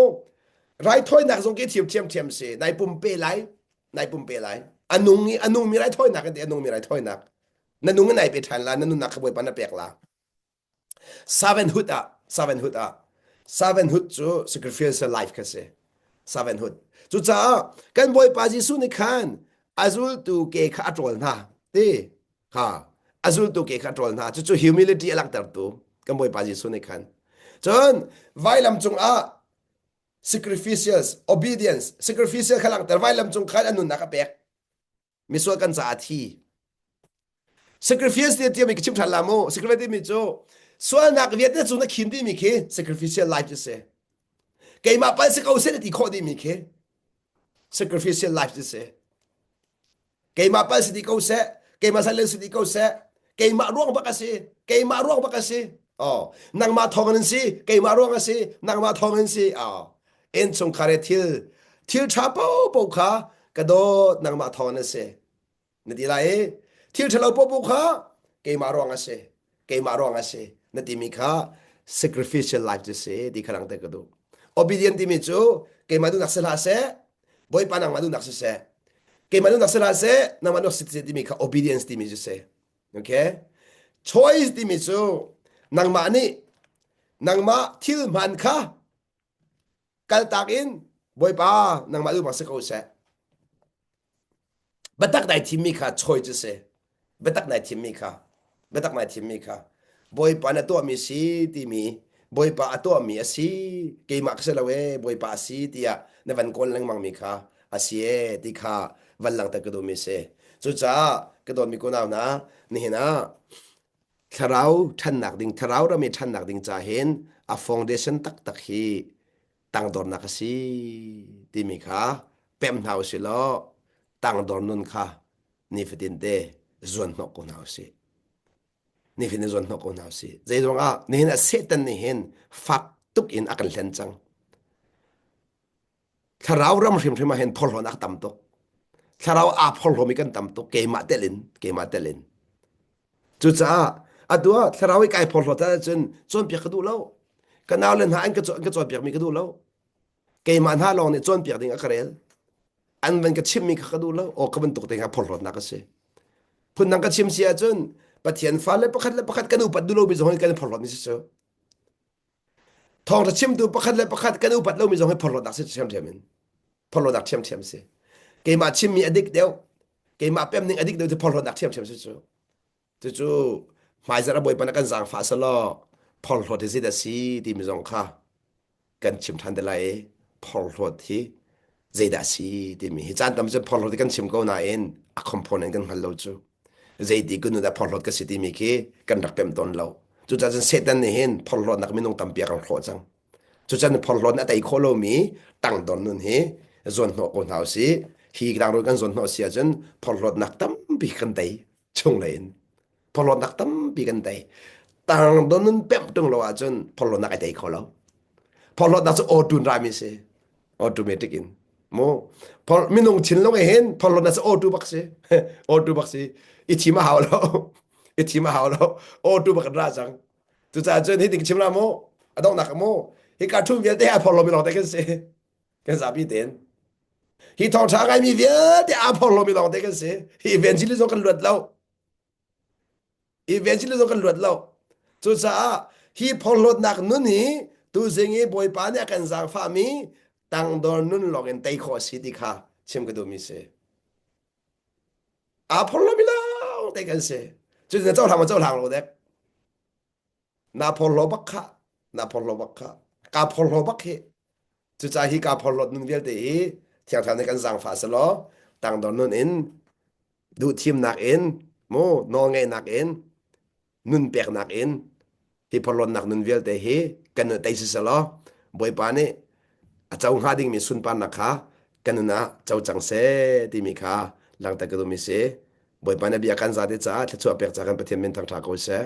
raithawinak zong khi thim ṭhiamṭhiam si. Nai pumpe lai, nai pumpe lai. A nung i a nungmi raithawinak in ti a nungmi raithawinak. Na nung in nai pe ṭhan la, na nunnak kha Bawipa na pek la. Servanthood ah servanthood ah servanthood cu sacrificial life kha si servanthood cucaah kan Bawipa Jesuh nih khan a zultu ke kha a ṭawl hna ti kha a zultu ke kha a ṭawl hna cucu humility a langhtertu kan Bawipa Jesuh nih khan cun vailam cungah sacrificials obedience sacrificial kha langhter vailam cung khan a nunnak a pek misual kan caah thi sacrifice ti tiami ka chim ṭhan la mu sacrifice timi cu sualnak vialte cu na khin dimi khi sacrificial life cu si keimah pal si ko seh ti khawh dimi khi sacrificial life cu si keimah pal si ti ko seh keimah sal si ti ko seh keimah ruang bak a si keimah ruang bak a si oh nangmah thawng in si keimah ruang a si nangmah thawng in si oh innchungkhar i thil thil ṭha paohpaoh kha ka dawt nangmah thawng na si na ti lai i thil ṭhalo paohpaoh kha keimah ruang a si keimah ruang a si na timi kha sacrificial life cu si ti kha langhter ka duh obedient timi cu keimah duhnak si hlah seh bawipa nangmah duhnak si seh keimah duhnak si hlah seh nangmah duhnak si seh timi kha obedience timi cu si okay choice timi cu nangmah nih nangmah thil hman kha kaltak in Bawipa nangmah duh bang si ko seh. Biatak nai thimmi kha choi cu si. Biatak nai thimmi kha. Biatak nai thimmi kha. Bawipa na tuahmi si timi Bawipa a tuahmi a si keimah ka si lo ee Bawipa a si tiah na van kawl lengmang mi kha a si ee ti kha van langhter ka duhmi si. Cucaah ka dawtmi kunau hna nihin ah Thlarau ṭhannak ding, thlarau ram i ṭhannak ding ca hin a foundation taktak hi tangdornak a si timi kha pemh hna usih law tangdor nun kha nifatin te zuan hnawh ko hna usih. Nifatin zuan hnawh ko hna usih. Zeizong ah nihin ah Satan nih hin fak tuk in a kan hlen cang. Thlarau ram hrimhrim ah hin phorhlawnak tam tuk. Thlarau aa phorhlawmi kan tam tuk keimah tel in keimah tel in. Cucaah atu ah thlarau i kai phorhlawt ahcun cawnpiak ka duh lo. Ka naule hna an ka an ka cawnpiakmi ka duh lo. Keimah hna lawng nih cawnpiak ding a ka rel. An van ka chimmi kha ka duh lo. Aw ka bantuk te kha phorhlawtnak a si. Phundang ka chim si ahcun Pathian fale pakhat le pakhat kan upat duh lomi zong hi kan i phorhlawtmi si cu. Thawngṭha chimtu pakhat le pakhat kan upat lomi zong hi phorhlawtnak si ṭhiamṭhiam in. Phorhlawtnak ṭhiamṭhiam si. Keimah chimmi a dik deuh, keimah pem ning a dik deuh ti phorhlawtnak ṭhiamṭhiam si cu. Cucu hmaizarh a Bawipa na kan zaangfah selaw phorhlawt hi zeidah si timi zong kha kan chim ṭhan te lai i phorhlawt hi zeidah a si timi hi caan tam cu phorhlawt hi kan chim ko nain a component kan hngal lo cu. Zeiti kun dah phorhlawt ka si timi khi kan rak pem tawn lo. Cucaah cun Satan nih hin phorhlawtnak minung tampi a kan hrawh cang. Cucan phorhlawt a tei khawh lomi tangdor nun hi zawn hnawh ko hna usih. Hi tangdor kan zawn hnawh si ahcun phorhlawtnak tampi kan tei chunglei in. Phorhlawtnak tampi kan tei. Tangdor nun pemh ṭung lo ahcun phorhlawtnak ai tei kho lo. Phorhlawtnak cu auto rami si. Automatic in. Mu minung thinlung eh hin phorhlawtnak cu auto bak si. Auto bak si. I thim a hau lo. I thim a hau lo. Auto bak ra cang. Cucaah cun hi ting chim la mu. A donghnak mu. Hi ka ṭhum vialte a phorhlawmi lawng te kan si. Kan zapi tein. Hi thawngṭha ngaimi vialte aa phorhlawmi lawng te kan si. Hi evangelism kan luat lo. Evangelism kan luat lo. Cucaah hi phorhlawtnak nun hi tuzing i Bawipa nih a kan zaangfahmi tangdor nun lawng in tei khawh a si ti kha chim ka duhmi si. Aa phorhlawmi lawng te kan si. Cutin na cohlang ma cohlang lo dek. Na phorhlaw bak kha. Na phorhlaw bak kha. Kaa phorhlaw bak hi. Cucaah hi kaa phorhlawt nun vialte hi Thiang Thlarau nih kan zaangfah selaw tangdor nun in duhthimnak in mu nawlngeihnak in nun peknak in hi phorhlawtnak nun vialte hi kan nun tei si selaw Bawipa nih a co hnga dingmi sunparnak kha kan nun ah co cang seh timi kha langhter ka duhmi si. Bawipa nih bia kan zate caah thluachuah pek ca kan Pathian min thangṭha ko seh.